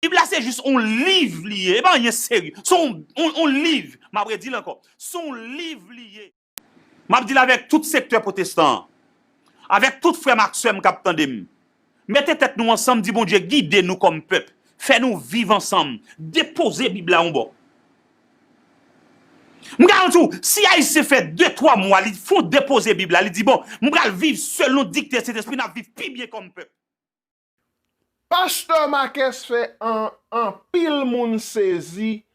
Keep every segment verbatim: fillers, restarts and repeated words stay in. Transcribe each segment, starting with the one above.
Bib la se jis yon liv li ye, e pa anyen serye. Se yon, yon, yon liv, m ap redi l ankò. Se yon liv li ye. M ap di l avèk tout sektè pwotestan an, avèk tout frè m ak sè m k ap tande m. Mete tèt nou ansanm, di Bondye gide nou kòm pèp. Fè nou viv ansanm. Depoze Bib la yon bò. M garanti w, si Ayisyen fè de, twa mwa, li fon depoze Bib la, li di, "Bon, m pral viv selon dikte Sentespri, n ap viv pi byen kòm pèp." Pastè Makès fè an, anpil moun sezi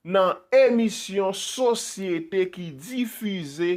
nan emisyon Sosyete ki difize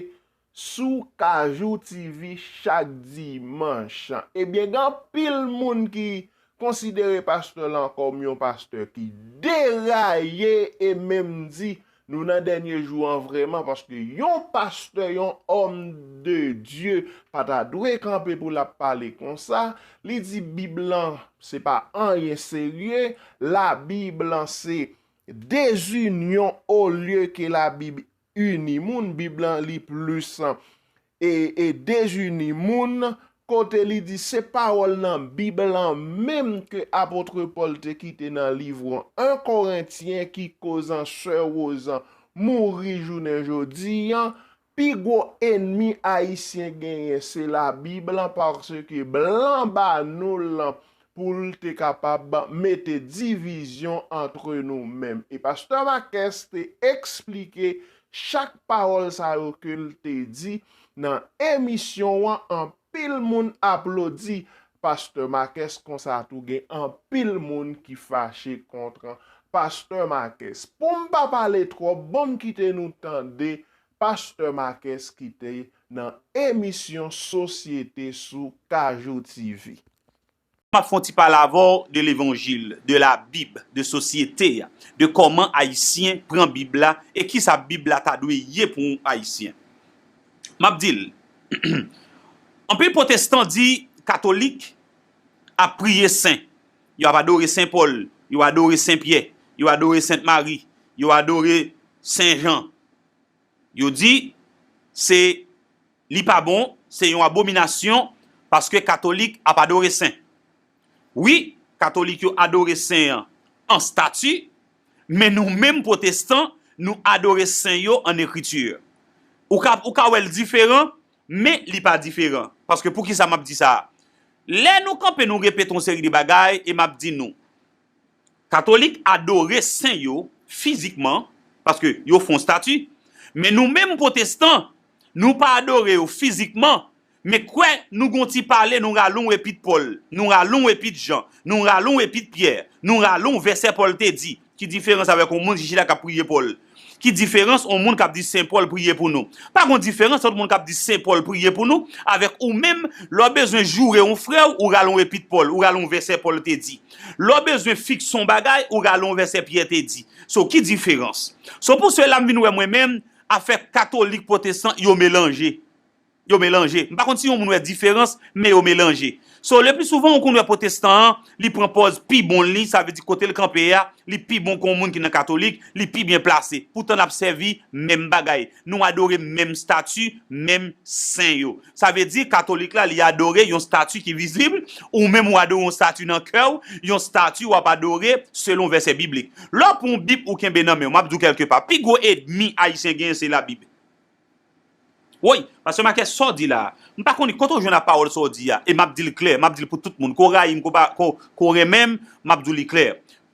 sou Kajou TV chak dimanch. Ebyen, gen anpil moun ki konsidere pastè lan kòm yon pastè ki deraye e menm di, nou nan dènye jou an vrèman, paske yon pastè, yon homme de Dieu, pa ta dwe kanpe pou l ap pale konsa. Li di Bib lan, se pa anyen serye. Labib lan se dezinyon olye ke Labib ini moun. Bib lan li plis e, e dezini moun, kote li di se pawòl nan Bib lan menm ke apot Pòl te kite nan liv en Korentyen ki koz an sè Woz an mouri jounen jodi an. Pi gwo enmi Ayisyen genyen se Labib lan, paske blan ba nou l pou l te kapab mete divizyon antre nou menm. E pastè Makès te eksplike chak pawòl sa yo ke l te di nan emisyon an, anpil moun aplodi pastè Makès, konsa tou gen anpil moun ki fache kont pastè Makès. Pou m pa pale twòp, ban m kite nou tande pastè Makès ki te nan emisyon Sosyete sou Kajou TV. M ap fè yon ti pale avè w de levanjil, de Labib, de sosyete a, de kòman Ayisyen pran Bib la e kisa Bib la ta dwe ye pou yon Ayisyen. M ap di l, anpil pwotestan di katolik ap priye sen, yo ap adore Sen Pòl, yo adore Sen Pyè, yo adore Sent Mari, yo adore Sen Jan. Yo di se, li pa bon, se yon abominasyon paske katolik ap adore sen. Wi, katolik yo adore sen an an estati, men nou menm pwotestan, nou adore sen yo an ekriti. Ou ka, ou ka wè l diferan, men li pa diferan. Paske poukisa m ap di sa a? Lè nou kanpe, nou repete yon seri de bagay, e m ap di nou, katolik adore sen yo fizikman, paske yo fè yon estati, men nou menm pwotestan, nou pa adore yo fizikman, men kwè nou gen yon ti pale, nou rale yon epit Pòl, nou rale yon epit Jan, nou rale yon epit Pyè, nou rale yon vèsè Pòl te di. Ki diferans avèk yon moun ki chita k ap priye Pòl? Ki diferans yon moun k ap di Sen Pòl priye pou nou? Pa gen diferans ant moun k ap di Sen Pòl priye pou nou avèk ou menm, lè w bezwen joure yon frè w, ou rale yon epit Pòl, ou rale yon vèsè Pòl te di. Lè w bezwen fikse yon bagay, ou rale yon vèsè Pyè te di. So, ki diferans? So, pou sela m vin wè mwen menm, afè katolik, pwotestan, yo melanje. Yo melanje. M pa konn si yon moun wè diferans, men yo melanje. So, le pli souvan, ou konn wè pwotestan an, li pran pòz pi bon li, sa vle di kote l kanpe a, li pi bon ke yon moun ki nan katolik, li pi byen plase. Poutan, n ap sèvi menm bagay. Nou adore menm estati, menm sen yo. Sa vle di, katolik la, li adore yon estati ki vizib, ou menm ou adore yon estati nan kè w, yon estati w ap adore selon vèsè biblik. Lè w pran yon Bib ou kenbe nan men w, m ap di w kèlke pa, pi gwo enmi Ayisyen genyen se Labib. Woy, pastè Makès, sa w di la a, m pa konnen kote w jwenn a pawòl sa w di a, e m ap di l klè, m ap di l pou tout moun, ke w rayi m, ke w pa, ke w, ke w renmen m, m ap di w li klè.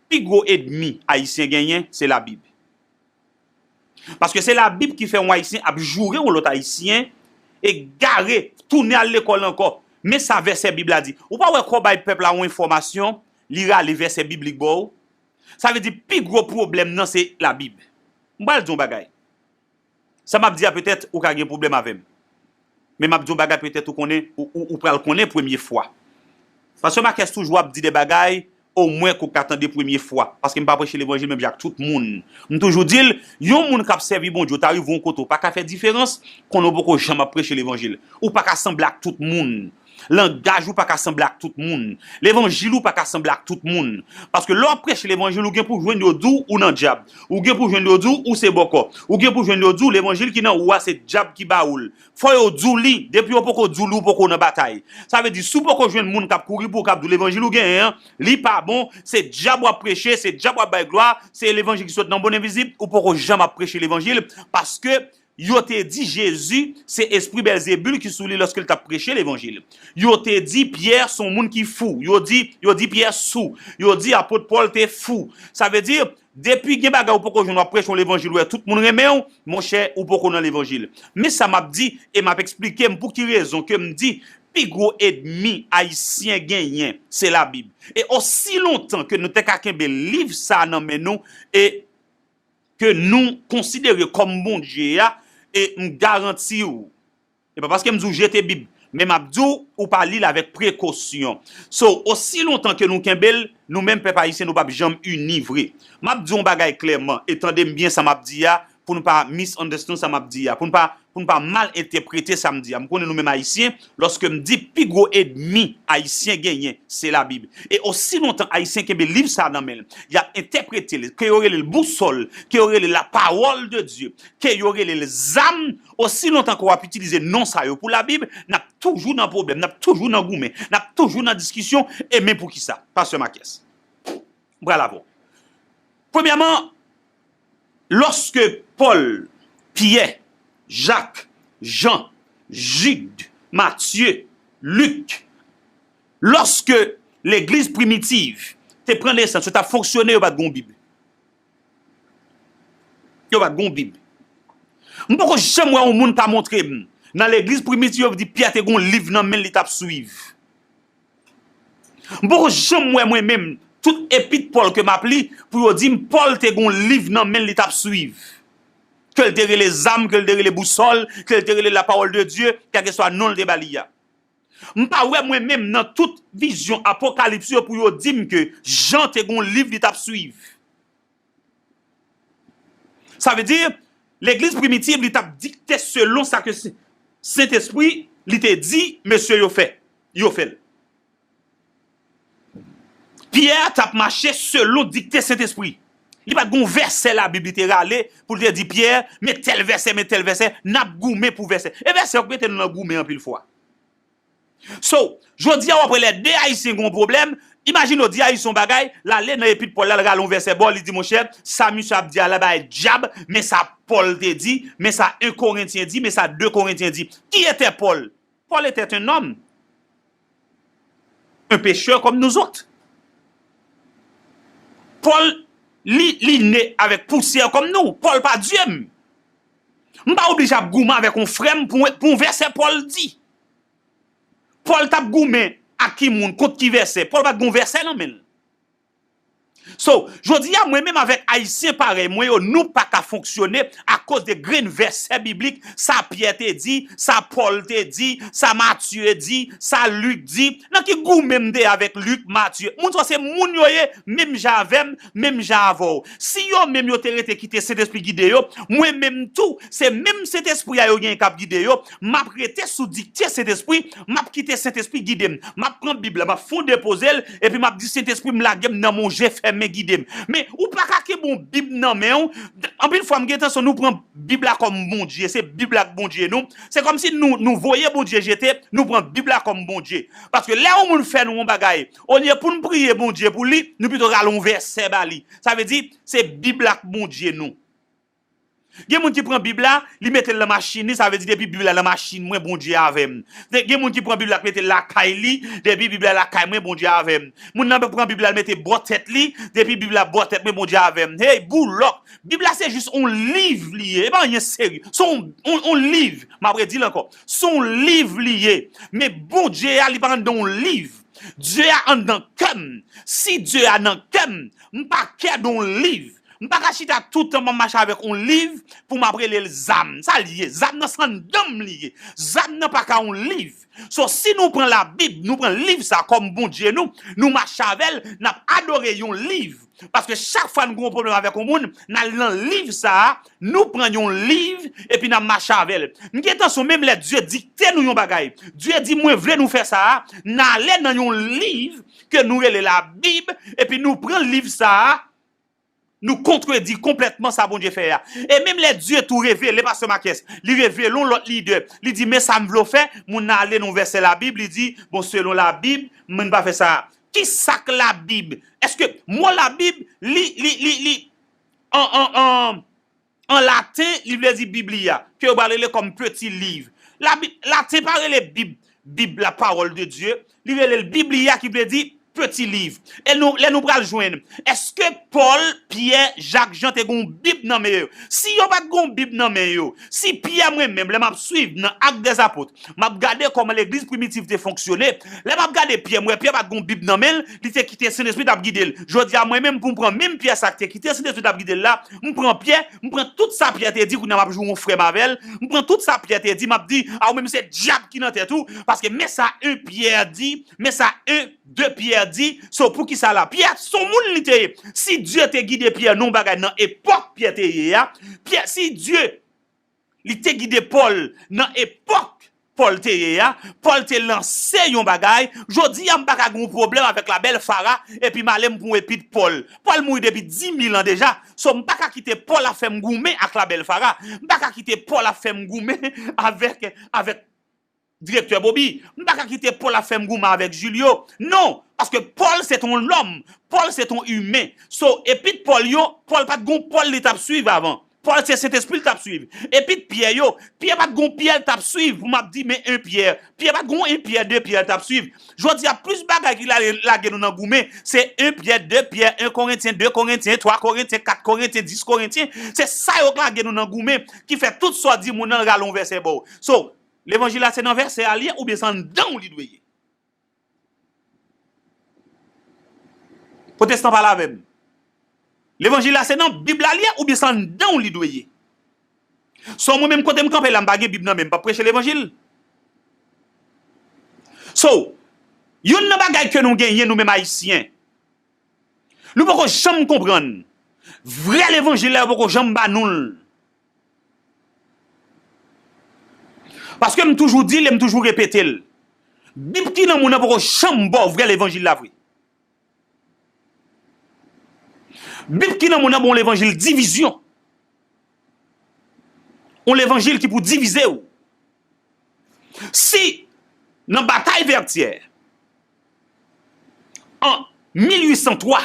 Pi gwo enmi Ayisyen genyen, se Labib. Paske se Labib ki fè yon Ayisyen ap joure yon lòt Ayisyen, egare, tounen al lekòl ankò. Men sa vèsè Bib la di. Ou pa wè ke w bay pèp la yon enfòmasyon, li rale vèsè biblik ba w? Sa vle di pi gwo pwoblèm nan se Labib. M pral di yon bagay. Sa m ap di a, petèt ou ka gen pwoblèm avè m. Men m ap di yon bagay, petèt ou konnen, ou, ou, ou pral konnen premye fwa. Pastè Makès toujou ap di de bagay, omwen ke w ka tande premye fwa. Paske m pa preche levanjil menm jan ak tout moun. M toujou di l, yon moun k ap sèvi Bondye, ou ta rive yon kote, ou pa ka fè diferans, konnen w poko janm ap preche levanjil. Ou pa ka sanble ak tout moun. Langaj ou pa ka sanble ak tout moun. Levanjil ou pa ka sanble ak tout moun. Paske lè w ap preche levanjil, ou gen pou jwenn yo di w ou nan dyab. Ou gen pou jwenn yo di w ou se bòkò. Ou gen pou jwenn yo di w levanjil ki nan ou a se dyab ki ba ou l. Fò yo di w li, depi yo poko di w li, ou poko nan batay. Sa vle di, si w poko jwenn moun k ap kouri pou w, k ap di w levanjil ou genyen an, li pa bon, se dyab w ap preche, se dyab w ap bay glwa, se levanjil ki sot nan bon envizib, ou poko janm ap preche levanjil, paske yo te di Jezi se espri Bèlzebul ki sou li lòske l t ap preche levanjil. Yo te di Pyè se yon moun ki fou. Yo di, yo di Pyè sou. Yo di apot Pòl te fou. Sa vle di, depi gen bagay ou poko jwenn w ap preche yon levanjil, ou wè tout moun renmen w, monchè, ou poko nan levanjil. Men sa m ap di, e m ap eksplike m pou ki rezon ke m di, pi gwo ènmi Ayisyen genyen, se Labib. E osi lontan ke nou te ka kenbe liv sa a nan men nou, e ke nou konsidere kòm Bondye a, e m garanti w, e pa paske m di w jete Bib, men m ap di w, ou pa li l avèk prekosyon. So, osi lontan ke nou kenbe l, nou menm pèp ayisyen, nou p ap janm ini vre. M ap di w yon bagay klèman, e tande m byen sa m ap di a, pou nou pa misunderstand sa m ap di a, pou nou pa, pou nou pa mal entèprete sa m di a. M konnen nou menm Ayisyen, lòske m di pi gwo ènmi Ayisyen genyen, se Labib. E osi lontan Ayisyen kenbe liv sa a nan men l, y ap entèprete l, ke yo rele l bousòl, ke yo rele l la parole de Dieu, ke yo rele l zam, osi lontan ke w ap itilize non sa yo pou Labib, n ap toujou nan pwoblèm, n ap toujou nan goumen, n ap toujou nan diskisyon, e men poukisa, Pastè Makyès. M pral avè w. Premyèman, lòske Pòl, Pyè, Jak, Jan, Jid, Matye, Lik, lòske legliz primitiv te pran nesans, yo t ap fonksyone, yo pa t gen yon Bib. Yo pa t gen yon Bib. M poko janm wè yon moun ka montre m, nan legliz primitiv, yo di Pyè te gen yon liv nan men l, li t ap swiv. M poko janm wè mwen menm, tout epit Pòl ke m ap li, pou yo di m Pòl te gen yon liv nan men l, li t ap swiv. Ke l te rele zam, ke l te rele bousòl, ke l te rele la parole de Dieu, kèlkeswa non l te ba li a. M pa wè mwen menm nan tout vizyon Apokalips yo pou yo di m ke Jan te gen yon liv li t ap swiv. Sa vle di, legliz primitiv, li t ap dikte selon sa ke Se-, Sentespri, li te di, mesye yo fè. Yo fè l. Pyè t ap mache selon dikte Sentespri. Li pa t gen yon vèsè Labib li te rale pou l te di Pyè, men tèl vèsè, men tèl vèsè, n ap goumen pou vèsè. E vèsè yo k mete nou nan goumen anpil fwa. So, jodi a w ap wè lè de Ayisyen gen yon pwoblèm, imajine w di Ayisyen yon bagay, l ale nan epit Pòl la, l rale yon vèsè ba w, li di, monchè, sa misye ap di a la bay dyab, men sa Pòl te di, men sa en Korentyen di, men sa de Korentyen di. Qui était Paul? Paul était un homme, un pécheur comme nous autres. Pòl, li, li ne avèk pousyè kòm nou. Pòl pa Dye m. M pa oblije ap goumen avèk yon frè m pou, pou yon vèsè Pòl di. Pòl t ap goumen ak ki moun, kont ki vèsè? Pòl pa t gen yon vèsè nan men l. So, jodi a, mwen menm avèk Ayisyen parèy mwen yo, nou pa ka fonksyone akoz de grenn vèsè biblik, sa Pyè te di, sa Pòl te di, sa Matye di, sa Lik di. Nan ki goumen m te avèk Lik, Matye? Moun sa se moun yo ye, menm jan avè m, menm jan avè w. Si yo menm yo te rete kite Sentespri gide yo, mwen menm tou, se menm Sentespri a yo genyen k ap gide yo, m ap rete sou dikte Sentespri, m ap kite Sentespri gide m. M ap pran Bib la, m ap fè yon depoze l, epi m ap di, Sentespri m, lage m nan men w, je fèmen, gide m. Men, ou pa ka kenbe yon Bib nan men w. Anpil fwa, m gen entansyon nou pran Bib la kòm Bondye, se Bib la k Bondye nou. Se kòmsi nou, nou voye Bondye jete, nou pran Bib la kòm Bondye. Paske lè yon moun fè nou yon bagay, olye pou n priye Bondye pou li, nou pito rale yon vèsè ba li. Sa vle di, se Bib la k Bondye nou. Gen moun ki pran Bib la, li mete l nan machin li, sa vle di depi Bib la nan machin mwen, Bondye avè m. Gen moun ki pran Bib la, mete l lakay li, depi Bib la lakay mwen, Bondye avè m. Moun nan pran Bib la, l mete bò tèt li, depi Bib la bò tèt mwen, Bondye avè m. Hey, boulòk! Bib la se jis yon liv li ye, e pa anyen serye. Se yon, yon, yon liv, m ap redi l ankò. Se yon liv li ye. Men Bondye a, li pa anndan yon liv. Dye a anndan kè m. Si Dye a nan kè m, m pa kè de yon liv. M pa ka chita tout tan m ap mache avèk yon liv pou m ap rele l zam. Sa l ye? Zam nan se anndan m li ye. Zam nan pa ka yon liv. So, si nou pran Labib, nou pran liv sa kòm Bondye nou, nou mache avè l, n ap adore yon liv. Paske chak fwa n gen yon pwoblèm avèk yon moun, n al nan liv sa a, nou pran yon liv, epi n ap mache avè l. M gen entansyon, menm lè Dye dikte nou yon bagay, Dye di, "Mwen vle nou fè sa a," n ale nan yon liv ke nou rele Labib, epi nou pran liv sa a, nou kontredi konplètman sa Bondye fè a. E menm lè Dye tou revele, Pastè Makès, li revele yon lòt lidè, li di, "Men sa m vle w fè," moun nan ale nan yon vèsè Labib, li di, "Bon, selon Labib, mwen pa fè sa a." Ki sa k Labib? Èske mo Labib, li, li, li, li, an, an, an, an laten, li vle di Biblia, ke yo pral rele kòm petit livre. Labib, laten pa rele Bib, Bib, la parole de Dieu, li rele l Biblia, ki vle di petit livre. E nou, lè nou pral jwenn, èske Pòl, Pyè, Jak, Jan te gen yon Bib nan men yo? Si yo pa t gen yon Bib nan men yo, si Pyè, mwen menm, lè m ap swiv nan Actes des Apôtres, m ap gade kòman legliz primitif te fonksyone. Lè m ap gade Pyè, m wè Pyè pa t gen yon Bib nan men l, li te kite Sentespri t ap gide l. Jodi a, mwen menm, pou m pran menm Pyè sa k te kite Sentespri t ap gide l la, m pran Pyè, m pran tout sa Pyè te di, kounye a m ap jwe yon frè m avè l, m pran tout sa Pyè te di, m ap di, a ou menm se dyab ki nan tèt ou, paske men sa en Pyè di, men sa en de Pyè di, so poukisa la? Pyè se yon moun li te ye. Si Dye te gide Pyè nan yon bagay nan epòk Pyè te ye a, Pyè, si Dye li te gide Pòl nan epòk Pòl te ye a. Pòl te lanse yon bagay. Jodi a, m pa ka gen yon pwoblèm avèk Labèl Fara, epi m ale m pran epit Pòl. Pòl mouri depi dis mil an deja. So, m pa ka kite Pòl ap fè m goumen ak Labèl Fara. M pa ka kite Pòl ap fè m goumen avèk, avèk direktè Bobby. M pa ka kite Pòl ap fè m goumen avèk Julio. Non, paske Pòl se t on lòm. Pòl se t on imen. So, epit Pòl yo, Pòl pa t gon Pòl li t ap swiv avan. Pòl se Sentespri l t ap swiv. Epit Pyè yo, Pyè pa t gon Pyè l t ap swiv pou m ap di men en Pyè. Pyè pa t gon en Pyè, de Pyè l t ap swiv. Jodi a, plis bagay ki lage, lage nou nan goumen, se en Pyè, de Pyè, en Korentyen, de Korentyen, twa Korentyen, kat Korentyen, dis Korentyen. Se sa yo k lage nou nan goumen, ki fè tout sa w di moun nan rale yon vèsè ba w. So, levanjil la se nan vèsè a l ye oubyen se anndan w li dwe ye? Pwotestan pale avè m. Levanjil la se nan Bib la l ye oubyen se anndan w li dwe ye? So, mwen menm kote m kanpe la, m pa gen Bib nan men m, m p ap preche levanjil. So, youn nan bagay ke nou genyen nou menm Ayisyen, nou poko janm konprann. Vrè levanjil la, yo poko janm ba nou l. Paske m toujou di l e m toujou repete l. Bib ki nan moun nan poko janm ba w vrè levanjil la vre. Bib ki nan moun nan ba w levanjil divizyon. Yon levanjil ki pou divize w. Si nan batay Vètyè, an mil uit san twa,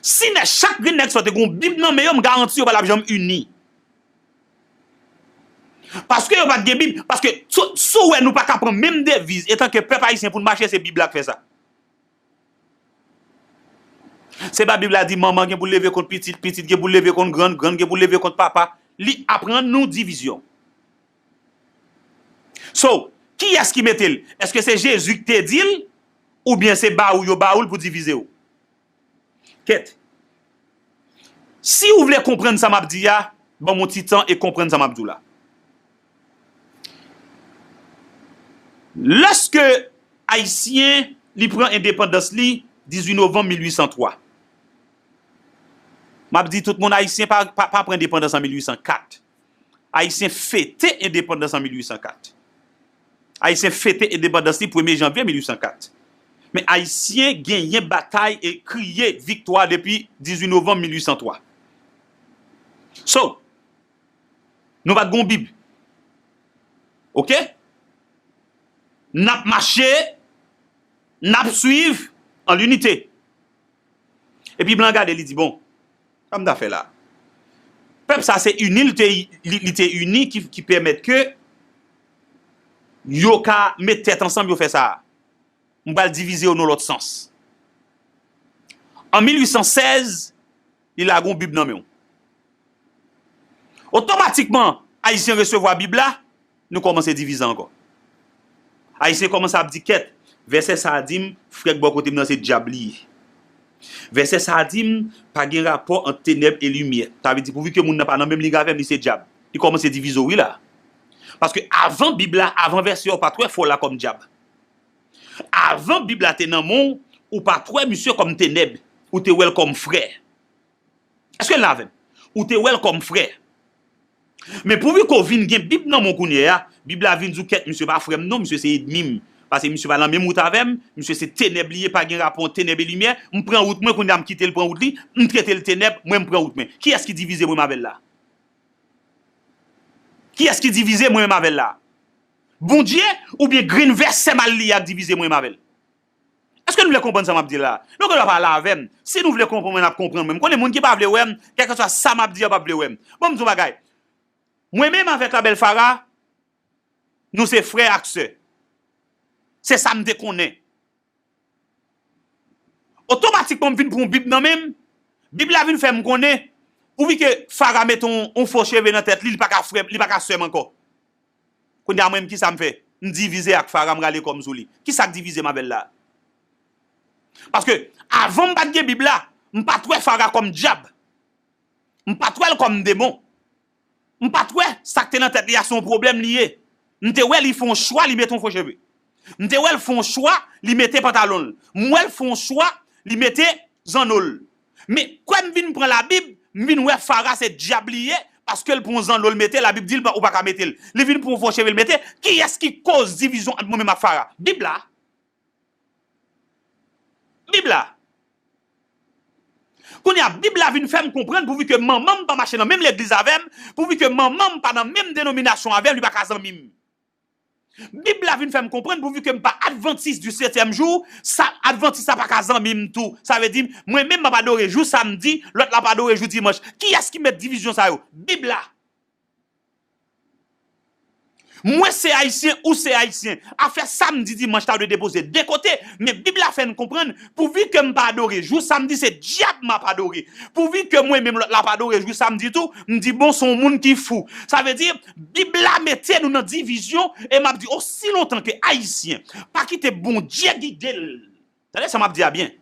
si nèg, chak grenn nèg sa yo te gen yon Bib nan men yo, m garanti yo pa t ap janm ini. Paske yo pa t gen Bib. Paske si, si w wè nou pa ka pran menm deviz, etanke pèp ayisyen pou n mache, se Bib la k fè sa. Se pa Bib la di manman gen pou leve kont pitit, pitit gen pou leve kont grann, grann gen pou leve kont papa. Li aprann nou divizyon. So, kiyès ki mete l? Èske se Jezi ki te di l? Oubyen se ba ou yo ba ou l pou divize w? Kèt. Si ou vle konprann sa m ap di a, ban m yon ti tan e konprann sa m ap di w la. Lèske Ayisyen li pran endepandans li dizuit novanm mil uit san twa. M ap di tout moun, Ayisyen pa, pa, pa pran endepandans an mil uit san kat. Ayisyen fete endepandans an mil uit san kat. Ayisyen fete endepandans li premye janvye mil uit san kat. Men Ayisyen genyen batay e kriye viktwa depi dizuit novanm mil uit san twa. So, nou pa t gon Bib. Oke? N ap mache, n ap swiv an linite. Epi blan gade, li di, "Bon, sa m ta fè la?" Pèp sa se ini, li te, li, li te ini ki, ki pèmèt ke yo ka met tèt ansanm, yo fè sa. M pral divize yo nan lòt sans. An mil uit san sèz, li lage yon Bib nan men w. Otomatikman, Ayisyen resevwa Bib la, nou kòmanse divize ankò. Ayisyen kòmanse ap di, "Kèt, vèsè sa a di m, frè k bò kote m nan se dyab li ye." Vèsè sa a di m, pa gen rapò ant tenèb e limyè. Sa vle di, pouvi ke moun nan pa nan menm lig avè m, li se dyab. Li kòmanse divize w wi la. Paske avan Bib la, avan vèsè a, ou pa t wè fò la kòm dyab. Avan Bib la te nan men w, ou pa t wè misye kòm tenèb. Ou te wè l kòm frè. Èske l la avè m? Ou te wè l kòm frè. Men pouvi ke w vin gen Bib nan men w kounye a, Bib la vin di w, kèt, misye pa frè m non, misye se ènmi m. Paske misye pa nan menm wout avè m, misye se tenèb li ye, pa gen rapò ant tenèb e limyè. M pran wout mwen, kounye a m kite l pran wout li, m trete l tenèb, mwen m pran wout mwen. Kiyès ki divize mwen menm avè l la? Kiyès ki divize mwen menm avè l la? Bondye oubyen grenn vèsè mal li a k divize mwen menm avè l? Èske nou vle konprann sa m ap di la? Nou gen dwa pa ale avè m. Si nou vle konprann mwen, n ap konprann mwen. M konnen moun ki pa vle wè m, kèlkeswa sa m ap di a p ap vle wè m. Ban m di w yon bagay. Mwen menm avèk Labèl Farah, nou se frè ak sè. Se sa m te konnen. Otomatikman, m vin pran yon Bib nan men m. Bib la vin fè m konnen, pouvi ke Farah mete yon, yon fo cheve nan tèt li, li pa ka frè, li pa ka sè m ankò. Kounye a, mwen menm, kisa m fè? M divize ak Farah, m rale kò m sou li. Kisa k divize m avè l la? Paske, avan m pa t gen Bib la, m pa t wè Farah kòm dyab. M pa t wè l kòm demon. M pa t wè sa k te nan tèt li a se yon pwoblèm li ye. M te wè li fè yon chwa, li mete yon fo cheve. M te wè l fè yon chwa, li mete pantalon l. M wè l fè yon chwa, li mete zanno l. Men, kwè m vin pran Labib, m vin wè Farah se dyab li ye, paske l pran yon zanno l mete, Labib di l pa, ou pa ka mete l. Li vin pran yon fo cheve l mete. Kiyès ki koz divizyon ant mwen menm ak Farah? Bib la. Bib la. Kounye a, Bib la vin fè m konprann, pouvi ke manman m pa mache nan menm legliz avè m, pouvi ke manman m pa nan menm denominasyon avè m, li pa ka zanmi m. Bib la vin fè m konprann, pouvi ke m pa advantis di setyèm jou, sa, advantis sa pa ka zanmi m tou. Sa vle di, mwen menm m ap adore jou samdi, lòt la ap adore jou dimanch. Kiyès ki mèt divizyon sa yo? Bib la. Mwen se ayisyen, ou se ayisyen. Afè samdi, dimanch ta dwe depoze de kote, men Bib la fè n konprann, pouvi ke m pa adore jou samdi, se dyab m ap adore. Pouvi ke mwen menm lòt la ap adore jou samdi tou, m di, bon, se yon moun ki fou. Sa vle di, Bib la mete nou nan divizyon, e m ap di, osi lontan ke ayisyen pa kite Bondye gide l, tande sa m ap di a byen.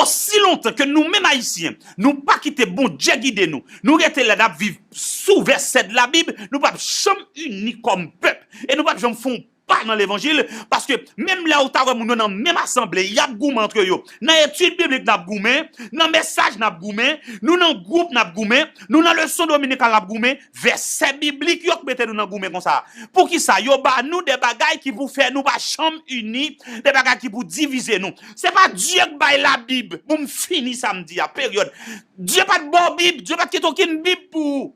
Osi lontan ke nou menm ayisyen, nou pa kite Bondye gide nou, nou rete la n ap viv sou vèsè de Labib, nou p ap janm ini kòm pèp, e nou p ap janm fè yon pa nan levanjil, paske menm lè ou ta wè moun yo nan menm asanble, y ap goumen antre yo. Nan etid biblik n ap goumen, nan mesaj n ap goumen, nou nan gwoup n ap goumen, nou nan leson dominikal n ap goumen, vèsè biblik yo k mete nou nan goumen konsa. Poukisa? Yo ba nou de bagay ki pou fè nou pa janm ini, de bagay ki pou divize nou. Se pa Dye k bay Labib pou m fini sa m di a, peryòd. Dye pa t ba w Bib, Dye pa t kite okenn Bib pou ou.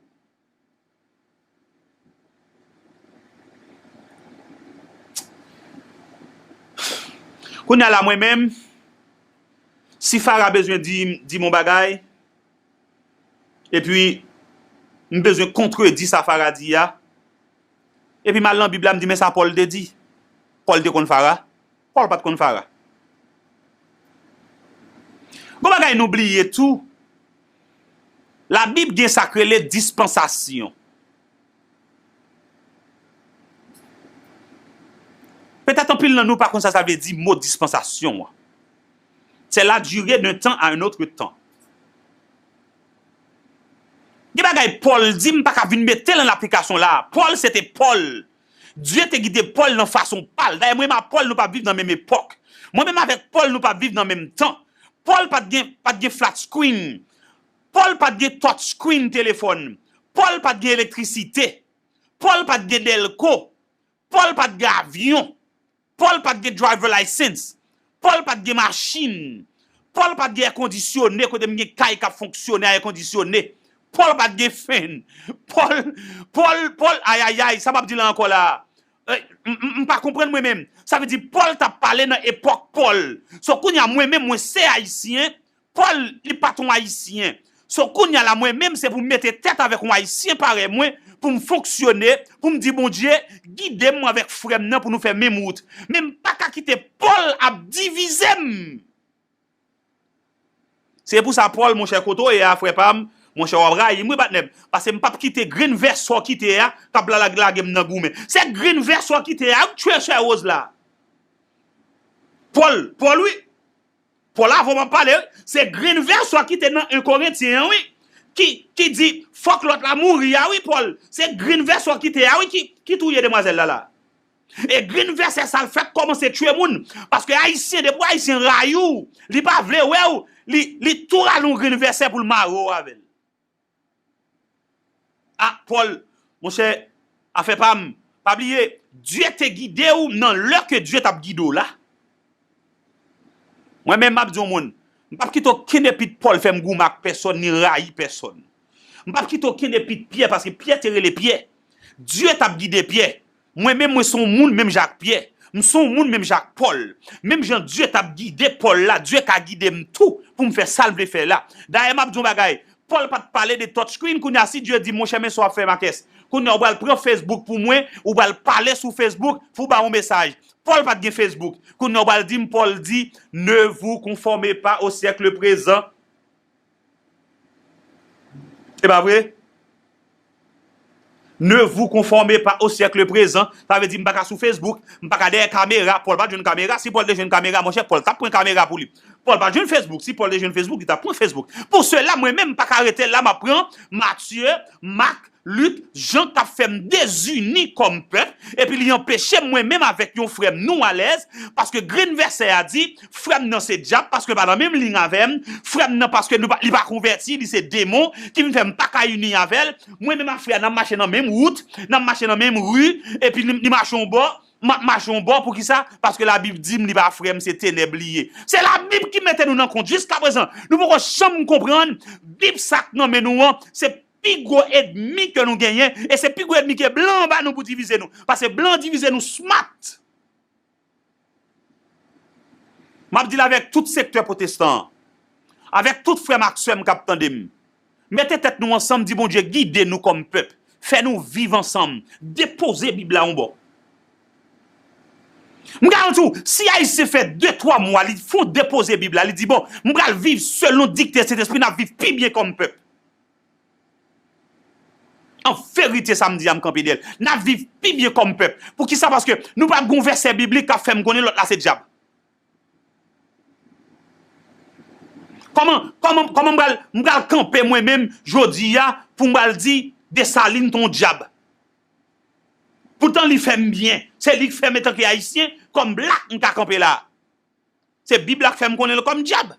Kounye a la, mwen menm, si Farah bezwen di, di m yon bagay, epi m bezwen kontredi sa Farah di a, epi m al nan Bib la, m di, men sa Pòl te di. Pòl te konn Farah? Pòl pa t konn Farah. Gon bagay nou bliye tou, Labib gen sa k rele dispansasyon. Petèt anpil nan nou pa konn sa sa vle di mo dispansasyon an. C'est la durée d'un temps à un autre temps. Gen bagay Pòl di, m pa ka vin mete l an aplikasyon la a. Pòl se te Pòl. Dye te gide Pòl nan fason pa l. Dayè, mwen menm ak Pòl, nou p ap viv nan menm epòk. Mwen menm avèk Pòl, nou p ap viv nan menm tan. Pòl pa t gen, pa t gen flat screen. Pòl pa t gen touch screen telefòn. Pòl pa t gen elektrisite. Pòl pa t gen dèlko. Pòl pa t gen avyon. Pòl pa t gen driver license. Pòl pa t gen machin. Pòl pa t gen èkondisyone kote m gen kay k ap fonksyone a èkondisyone. Pòl pa t gen fen. Pòl, Pòl, Pòl, ayayay, sa m ap di la ankò la a? Eh, m, m, m pa konprann mwen menm. Sa vle di Pòl t ap pale nan epòk Pòl. So, kounye a, mwen menm, mwen se ayisyen, Pòl, li pa t yon ayisyen. So, kounye a la, mwen menm, se pou m mete tèt avèk yon ayisyen parèy mwen, pou m fonksyone, pou m di Bondye, gide m avèk frè m nan pou nou fè menm wout. Men m pa ka kite Pòl ap divize m. Se pou sa, Pòl, monchè, kote w ye a, frè pa m, monchè, w ap rayi m, wi, patnè m. Paske m p ap kite grenn vèsè w kite a, k ap la, la, lage m nan goumen. Se grenn vèsè w kite a, wi, chè, chè Rose la. Pòl, Pòl, wi. Pòl, avan m ap pale, se grenn vèsè ki te nan en Korentyen an, wi. Ki, ki di, fòk lòt la mouri a, wi, Pòl. Se grenn vèsè ki te a, wi, ki, ki touye demwazèl la, la. E grenn vèsè sa l fèk kòmanse tchwe moun. Paske Ayisyen, depi Ayisyen rayi w, li pa vle wè w, li, li tou rale yon grenn vèsè pou l mare w avè l. A, Pòl, monchè, afè pa m, pa bliye, Dye te gide w nan lè ke Dye t ap gide w la. Mwen menm, m ap di yon moun, m p ap kite okenn epit Pòl fè m goumen ak pèsòn, ni rayi pèsòn. M p ap kite okenn epit Pyè, paske Pyè te rele Pyè. Dye t ap gide Pyè. Mwen menm, mwen se yon moun menm jan ak Pyè. M se yon moun menm jan ak Pòl. Menm jan Dye t ap gide Pòl la, Dye ka gide m tou pou m fè sa l vle fè la. Dayè, m ap di yon bagay. Pòl pa t pale de touchscreen. Kounye a, si Dye di, monchè, men sa w ap fè, Makès. Kounye a, ou pral pran Facebook pou mwen, ou pral pale sou Facebook pou w ba yon mesaj. Pòl pa t gen Facebook. Kounye a, ou pral di m, Pòl di, ne vous conformez pas au siècle présent. Se pa vre? Ne vous conformez pas au siècle présent. Sa vle di m pa ka sou Facebook, m pa ka dèyè kamera. Pòl pa t jwenn kamera. Si Pòl te jwenn kamera, monchè, Pòl t ap pran kamera pou li. Pòl pa t jwenn Facebook. Si Pòl te jwenn Facebook, li t ap pran Facebook. Pou sela, mwen menm, m pa ka rete la, m ap pran Matye, Mak, Lik, Jan k ap fè m dezini kòm pèp, epi li anpeche m, mwen menm avèk yon frè m, nou alèz, paske grenn vèsè a di, frè m nan se dyab, paske l pa nan menm liy avè m, frè m nan, paske nou pa, li pa konvèti, li se demon, ki vin fè m pa ka ini avè l, mwen menm ak frè a, n ap mache nan menm wout, n ap mache nan menm ri, epi li, li mache yon bò, m ap mache yon bò, poukisa? Paske Labib di m li pa frè m, se tenèb li ye. Se Labib ki mete nou nan kont. Jiskaprezan, nou poko janm konprann Bib sa k nan men nou an, se pi gwo ènmi ke nou genyen, e se pi gwo ènmi ke blan an ba nou pou divize nou. Paske blan an divize nou smart. M ap di l avèk tout sektè pwotestan an, avèk tout frè m ak sè m k ap tande m. Mete tèt nou ansanm, di Bondye gide nou kòm pèp, fè nou viv ansanm, depoze Bib la yon bò. M garanti w, si Ayisyen fè de, twa mwa, li fè yon depoze Bib la, li di, bon, m pral viv selon dikte Sentespri, n ap viv pi byen kòm pèp. An verite, sa m di a, m kanpe dèyè l. N ap viv pi byen kòm pèp. Poukisa? Paske nou p ap gen yon vèsè biblik k ap fè m konnen lòt la se dyab. Kòman, kòman, kòman m pral, m pral kanpe mwen menm jodi a pou m pral di Desalin t on dyab? Poutan li fè m byen. Se li k fè m, antanke Ayisyen, kòm blak, m ka kanpe la. Se Bib la k fè m konnen l kòm dyab.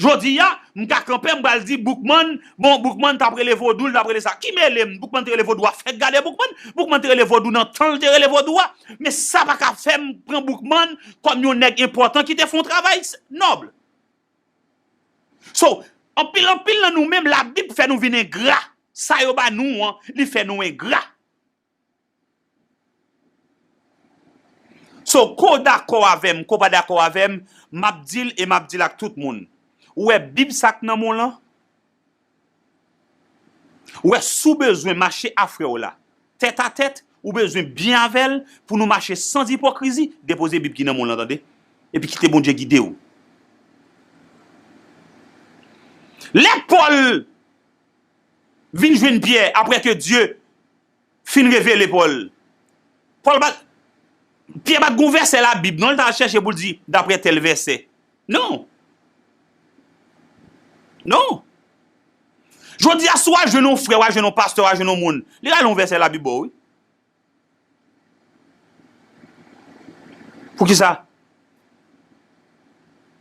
Jodi a, m ka kanpe, m pral di Boukman, bon, Boukman t ap rele vodou, l t ap rele sa. Ki mele m? Boukman te rele vodou a, fèk gade Boukman. Boukman te rele vodou nan tan l te rele vodou a. Men sa pa ka fè m pran Boukman kòm yon nèg enpòtan ki te fè yon travay s-, nòb. So, anpil, anpil nan nou menm, Labib fè nou vin engra. Sa yo ba nou an, li fè nou engra. So, ke w dakò avè m, ke w pa dakò avè m, m ap di l e m ap di l ak tout moun. Ou wè Bib sa k nan men w lan? Ou wè, si w bezwen mache a frè w la, tèt a tèt, ou bezwen byen avè l pou nou mache san ipokrizi, depoze Bib ki nan men w lan, tande. Epi kite Bondye gide w. Lè Pòl vin jwenn Pyè apre ke Dye fin revele Pòl. Pòl pa, Pyè pa t gon vèsè Labib, non, l t al chèche pou l di, daprè tèl vèsè. Non. Non. Jodi a, si w al jwenn yon frè, w al jwenn yon pastè, w al jwenn yon moun, li rale yon vèsè Labib ba w, wi. Poukisa?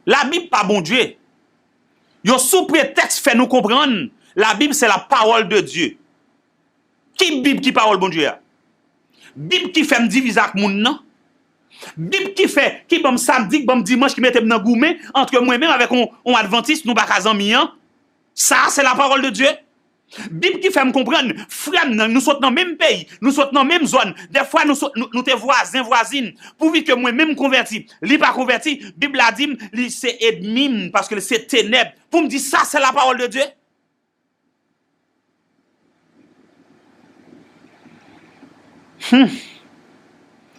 Labib pa Bondye. Yo sou pretèks fè nou konprann Labib se la parole de Dieu. Ki Bib ki pawòl Bondye a? Bib ki fè m divize ak moun nan? Bib ki fè, ki ban m samdi, ki ban m dimanch, ki mete m nan goumen antre mwen menm avèk yon, yon advantis, nou pa ka zanmi an? Sa a se la parole de Dieu? Bib ki fè m konprann, frè m nan, nou sot nan menm peyi, nou sot nan menm zòn, dèfwa nou sot, nou, nou te vwazen, vwazin. Pouvi ke mwen menm m konvèti, li pa konvèti, Bib la di m, li se ènmi m, paske li se tenèb. Pou m di sa, se la parole de Dieu? Hmm.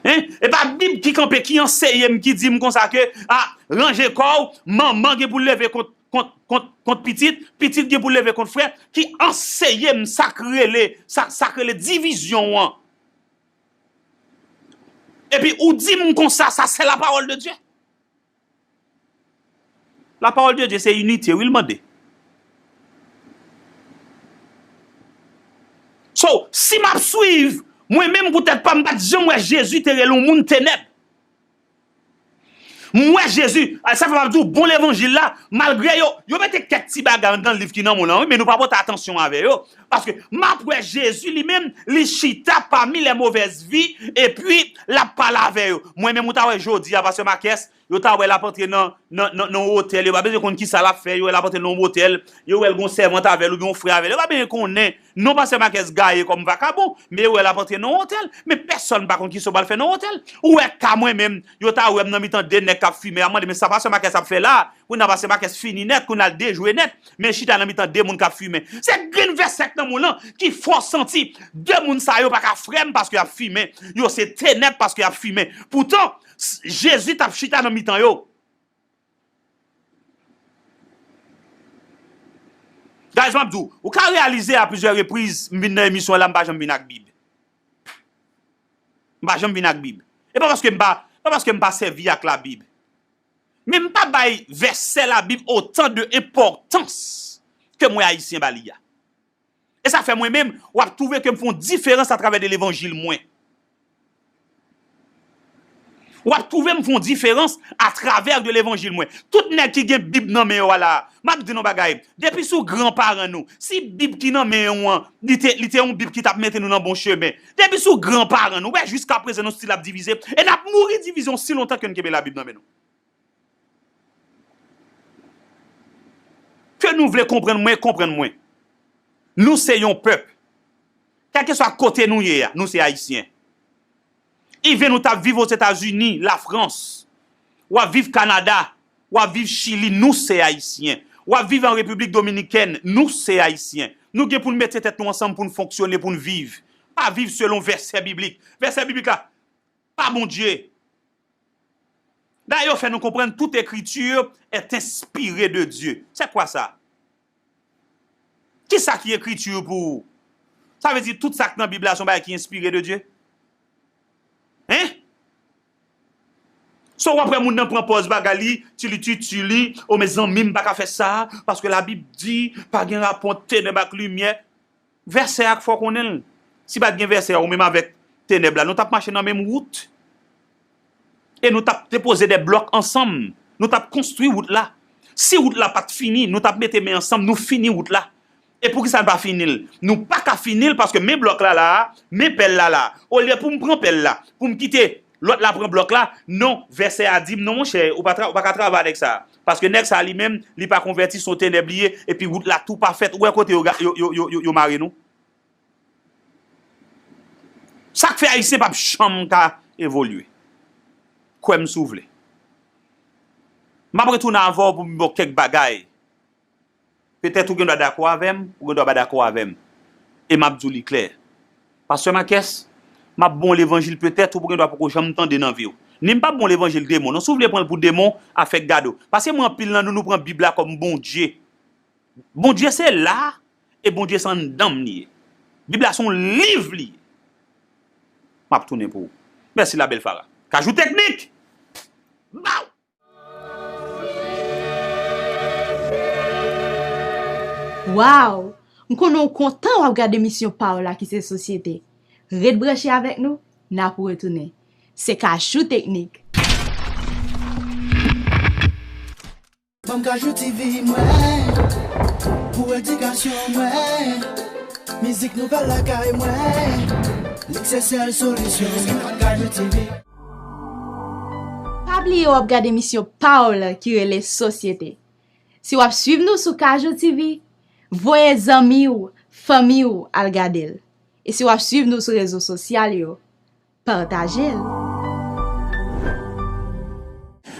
Hein? E pa Bib ki kanpe, ki anseye m, ki di m konsa ke, a, ranje kò w, manman gen pou leve kont, kont, kont, kont pitit, pitit gen pou leve kont frè, ki anseye m sa k rele, sa, sa k rele divizyon an. Epi ou di m konsa, sa se la parole de Dieu. La parole de Dieu, se inite, wi, l mande. So, si m ap swiv, mwen menm, poutèt pa m, m pa t janm wè Jezi te rele yon moun tenèb. M wè Jezi, a, sa fè m ap di w, bon levanjil la, malgre yo, yo mete kèk ti bagay anndan liv ki nan men w lan, wi, men nou pa pote atansyon avè yo. Paske m ap wè Jezi li menm, li chita pami les mauvaises vies, epi l ap pale avè yo. Mwen menm, ou ta wè jodi a, pastè Makès, yo ta wè l ap antre nan, nan, nan, nan yon otèl, yo pa bezwen konn kisa l ap fè, yo wè l ap antre nan yon otèl, yo wè l gon sèvant avè l oubyen yon frè avè l, yo pa bezwen konnen. Non, pastè Makès gaye kòm vakabon, men yo wè l ap antre nan yon otèl, men pèsòn pa konn kisa w pral fè nan yon otèl. Ou wè ka mwen menm, yo ta wè m nan mitan de nèg k ap fimen, y ap mande, men sa pastè Makès ap fè la? Kounye a pastè Makès fini nèt, kounye a l dejwe nèt, men chita nan mitan de moun k ap fimen. Se grenn vèsè k nan men w lan ki fè w santi de moun sa yo pa ka frè m paske y ap fimen, yo se tenèb paske y ap fimen. Poutan, s-, Jezi t ap chita nan mitan yo. Guys, m ap di w, ou ka reyalize a plizyè repriz, m vin nan emisyon an la, m pa janm vin ak Bib. M pa janm vin ak Bib. E pa paske m pa, pa paske m pa sèvi ak Labib. Men m pa bay vèsè Labib otan de enpòtans ke m wè Ayisyen ba li a. E sa fè mwen menm, w ap twouve ke m fè yon diferans atravè de levanjil mwen. W ap twouve m fè yon diferans atravè de levanjil mwen. Tout nèg ki gen Bib nan men yo a la, m ap di nou bagay, depi sou gran paran nou, si Bib ki nan men w an, li te, li te yon Bib ki t ap mete nou nan bon chemen, depi sou gran paran nou, wè jiskaprezan nou still ap divize, e n ap mouri divize osi lontan ke n kenbe Labib nan men nou. Ke nou vle konprann mwen, konprann mwen. Nou se yon pèp. Kèlkeswa kote nou ye a, nou se Ayisyen. Even ou t ap viv Ozetazini, Lafrans, w ap viv Kanada, w ap viv Chili, nou se Ayisyen. W ap viv an Repiblik Dominikèn, nou se Ayisyen. Nou gen pou n mete tèt nou ansanm pou n fonksyone, pou n viv. Pa viv selon vèsè biblik. Vèsè biblik la, pa Bondye. Dayè, yo fè nou konprann tout écriture est inspirée de Dieu. C'est quoi ça? Kisa ki ekriti pou ou? Sa vle di tout sa k nan Bib la se yon bagay ki enspire de Dye? Hein? So w ap wè moun nan pran pòz bagay li, tili titili, o mezanmi, m pa ka fè sa, paske Labib di, pa gen rapò ant tenèb ak limyè. Vèsè a k fè w konnen l. Si pa t gen vèsè a, ou menm avèk tenèb la, nou t ap mache nan menm wout. E nou t ap depoze de blòk ansanm. Nou t ap konstwi wout la. Si wout la pa t fini, nou t ap mete men ansanm, nou fini wout la. E poukisa n pa fini l? Nou pa ka fini l paske men blòk la la a, men pèl la la a. Olye pou m pran pèl la, pou m kite lòt la pran blòk la, non, vèsè a di m, non, monchè, ou pa tra-, ou pa ka travay avèk sa. Paske nèg sa li menm, li pa konvèti, se yon tenèb li ye, epi wout la tou pa fèt. Ou wè kote yo ga-, yo, yo, yo, yo, yo mare nou? Sa k fè Ayisyen p ap janm ka evolye. Kwè m si w vle. M ap retounen avè w pou m ba w kèk bagay. Petèt ou gen dwa dakò avè m, ou gen dwa pa dakò avè m. E m ap di w li klè. Pastè Makès, m ap ba w levanjil petèt ou gen dwa poko janm tande nan vi w. Ni m p ap ba w levanjil demon. Non, si w vle pran l pou demon, afè k gade w. Paske mwen anpil nan nou, nou pran Bib la kòm Bondye. Bondye se la, e Bondye se anndan m li ye. Bib la se yon liv li ye. M ap tounen pou ou. Mèsi la bèl Fara. Kajou Teknik! Baw! Waw! M konnen w kontan w ap gade emisyon pa w la ki se Sosyete. Ret branche avèk nou, n ap retounen. Se Kajou Teknik! Banm Kajou TV mwen, pou edikasyon mwen, mizik nouvèl lakay mwen, li k se sèl solisyon. Kajou TV. Pa bliye w ap gade emisyon pa w la ki rele Sosyete. Si w ap swiv nou sou Kajou TV, voye zanmi w, fanmi w al gade l. E si w ap swiv nou sou rezo sosyal yo, pataje l.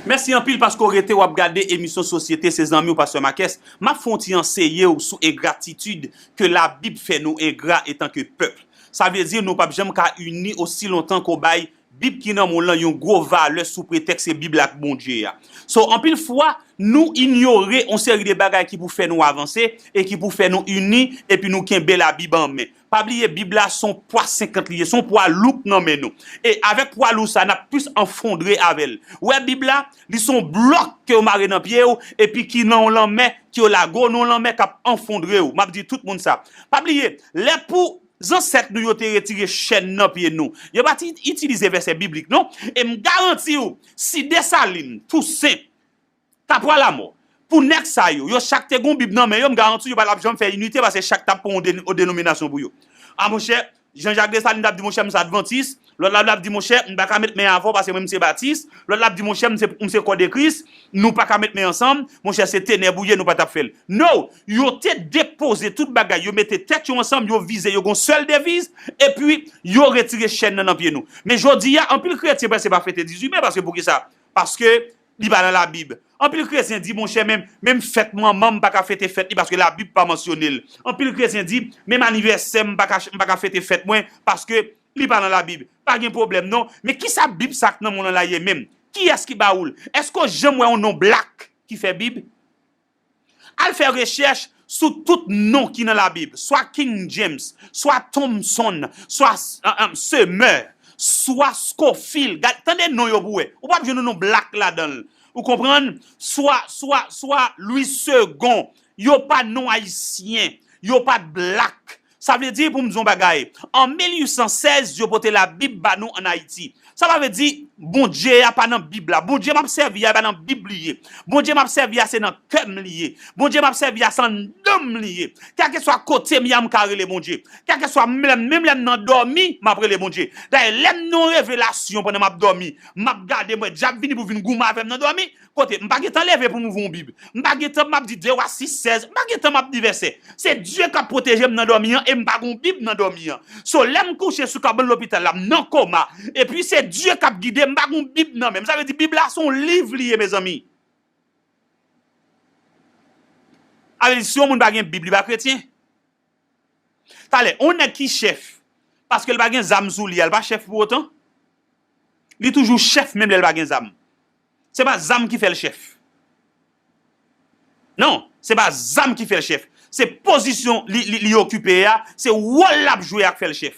Mèsi anpil paske w rete w ap gade emisyon Sosyete, se zanmi w Pastè Makès. M ap fè yon ti anseye w sou engratitid ke Labib fè nou engra etanke pèp. Sa vle di nou p ap janm ka ini osi lontan ke w bay Bib ki nan men w lan yon gwo valè sou pretèks se Bib la ak Bondye a. So, anpil fwa, nou inyore yon seri de bagay ki pou fè nou avanse e ki pou fè nou ini epi nou kenbe Labib an men. Pa bliye, Bib la se yon pwa senkant li ye, se yon pwa lou k nan men nou. E avèk pwa lou sa, n ap plis anfondre avè l. Ou wè Bib la, li se yon blòk ke yo mare nan pye w epi ki nan yon lanmè, ke yo lage w nan yon lanmè k ap anfondre w. M ap di tout moun sa. Pa bliye, lè pou zansèt nou yo te retire chèn nan pye nou, yo pa t itilize vèsè biblik non. E m garanti w, si Desalin, Tousen, Kapwa Lamò, pou nèg sa yo, yo chak te gen yon Bib nan men yo, m garanti w yo pa t ap janm fè inite paske chak t ap pran yon de- yon denominasyon pou yo. A monchè, Jan Jak Desalin t ap di, monchè, m se advantis. Lòt la, l ap di, monchè, m pa ka met men avè w paske mwen, m se batis. Lòt la ap di, monchè, m se, m se kò de Kris. Nou pa ka met men ansanm. Monchè, se tenèb ou ye, nou pa t ap fè l. No! Yo te depoze tout bagay. Yo mete tèt yo ansanm, yo vize, yo gen yon sèl deviz. Epi, yo retire chèn nan nan pye nou. Men jodi a, anpil kretyen prèske pa fete dizuit me paske poukisa? Paske li pa nan Labib. Anpil kretyen di, monchè, menm, menm fèt manman m pa ka fete fèt li paske Labib pa mansyone l. Anpil kretyen di, menm anivèsè m pa ka, m pa ka fete fèt mwen paske li pa nan Labib. Pa gen pwoblèm non. Men kisa Bib sa k nan men w lan la ye menm? Kiyès ki ba ou l? Èske w janm wè yon non blak ki fè Bib? Al fè rechèch sou tout non ki nan Labib, swa King James, swa Thompson, swa, ah, ah, Semeur, swa Scofield. Gad, tande non yo pou wè. Ou p ap jwenn yon non blak ladan l. Ou konprann? Swa, swa, swa Louis Segond. Yo pa non ayisyen. Yo pa t blak. Sa vle di, pou m di w yon bagay, an mil uit san sèz, yo pote Labib ba nou ann Ayiti. Sa pa vle di Bondye a pa nan Bib la. Bondye m ap sèvi a, e pa nan Bib li ye. Bondye m ap sèvi a, se nan kè m li ye. Bondye m ap sèvi a, se anndan m li ye. Kèlkeswa kote m ye a, m ka rele Bondye. Kèlkeswa m, menm lè m nan dòmi, m ap rele Bondye. Dayè, lè m nan yon revelasyon pandan m ap dòmi, m ap gade, m wè dyab vini pou vin goumen avè m nan dòmi, kote, m pa gentan leve pou m ouvri yon Bib. M pa gentan m ap di de wa sis sèz. M pa gentan m ap di vèsè. Se Dye k ap pwoteje m nan dòmi an e m pa gen yon Bib nan dòmi an. So, lè m kouche sou kabann lopital la, m nan koma. Epi se Dye k ap gide m, m pa gen yon Bib nan men m. Sa vle di Bib la se yon liv li ye, mezanmi. Sa vle di si yon moun pa gen Bib, li pa kretyen. Talè, yon nèg ki chèf, paske l pa gen zam sou li a, l pa chèf pou otan? Li toujou chèf menm lè l pa gen zam. Se pa zam ki fè l chèf. Non, se pa zam ki fè l chèf. Se pozisyon li, li, li okipe a, se wòl l ap jwe a k fè l chèf.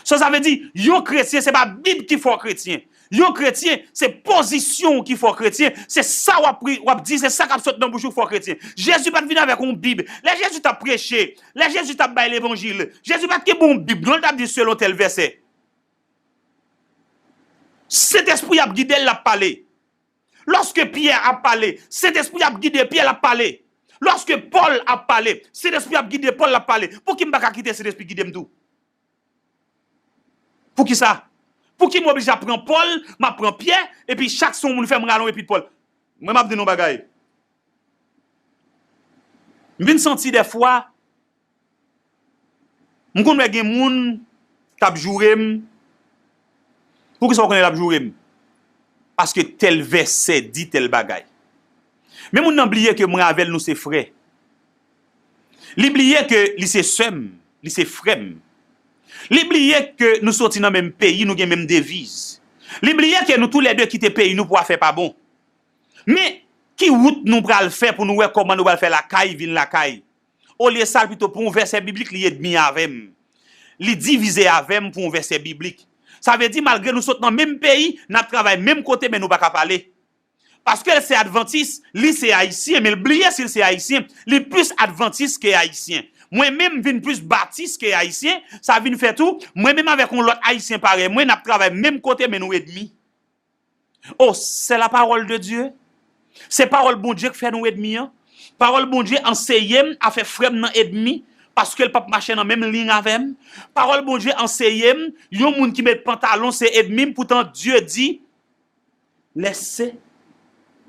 So, sa vle di, yon kretyen, se pa Bib ki fè w kretyen. Yon kretyen, se pozisyon w ki fè w kretyen. Se sa w ap pri-, w ap di, se sa k ap sot nan bouch ou k fè w kretyen. Jezi pa t vin avèk yon Bib. Lè Jezi t ap preche, lè Jezi t ap bay levanjil, Jezi pa t kenbe yon Bib, non, l t ap di selon tèl vèsè. Sentespri ap gide l, l ap pale. Lòske Pyè ap pale, Sentespri ap gide Pyè, l ap pale. Lòske Pòl ap pale, Sentespri ap gide Pòl, l ap pale. Pouki m pa ka kite Sentespri gide m tou? Poukisa? Pouki m oblije ap pran Pòl, m ap pran Pyè, epi chak se yon moun fè m rale yon epi Pòl? Mwen, m ap di nou yon bagay. M vin santi dèfwa, m konn wè gen moun k ap joure m. Poukisa w konnen l ap joure m? Paske tèl vèsè di tèl bagay. Men moun nan bliye ke mwen avè l, nou se frè. Li bliye ke li se sè m, li se frè m. Li bliye ke nou soti nan menm peyi, nou gen menm deviz. Li bliye ke nou toulède kite peyi nou pou afè pa bon. Men, ki wout nou pral fè pou nou wè kòman nou pral fè lakay vin lakay? Olye sa, l pito pou yon vèsè biblik, li ènmi avè m. Li divize avè m pou yon vèsè biblik. Sa vle di, malgre nou sot nan menm peyi, n ap travay menm kote, men nou pa ka pale. Paske l se advantis, li se ayisyen, men l bliye si l se ayisyen, li plis advantis ke ayisyen. Mwen menm vin plis batis ke ayisyen, sa vin fè tou, mwen menm avèk yon lòt ayisyen parèy mwen, n ap travay menm kote, men nou ènmi. Oh, c'est la parole de Dieu. Se pawòl Bondye k fè nou ènmi an. Pawòl Bondye anseye m a fè frè m nan ènmi, paske l p ap mache nan menm liy avè m. Pawòl Bondye anseye m, yon moun ki met pantalon se ènmi m, poutan Dye di, Laissez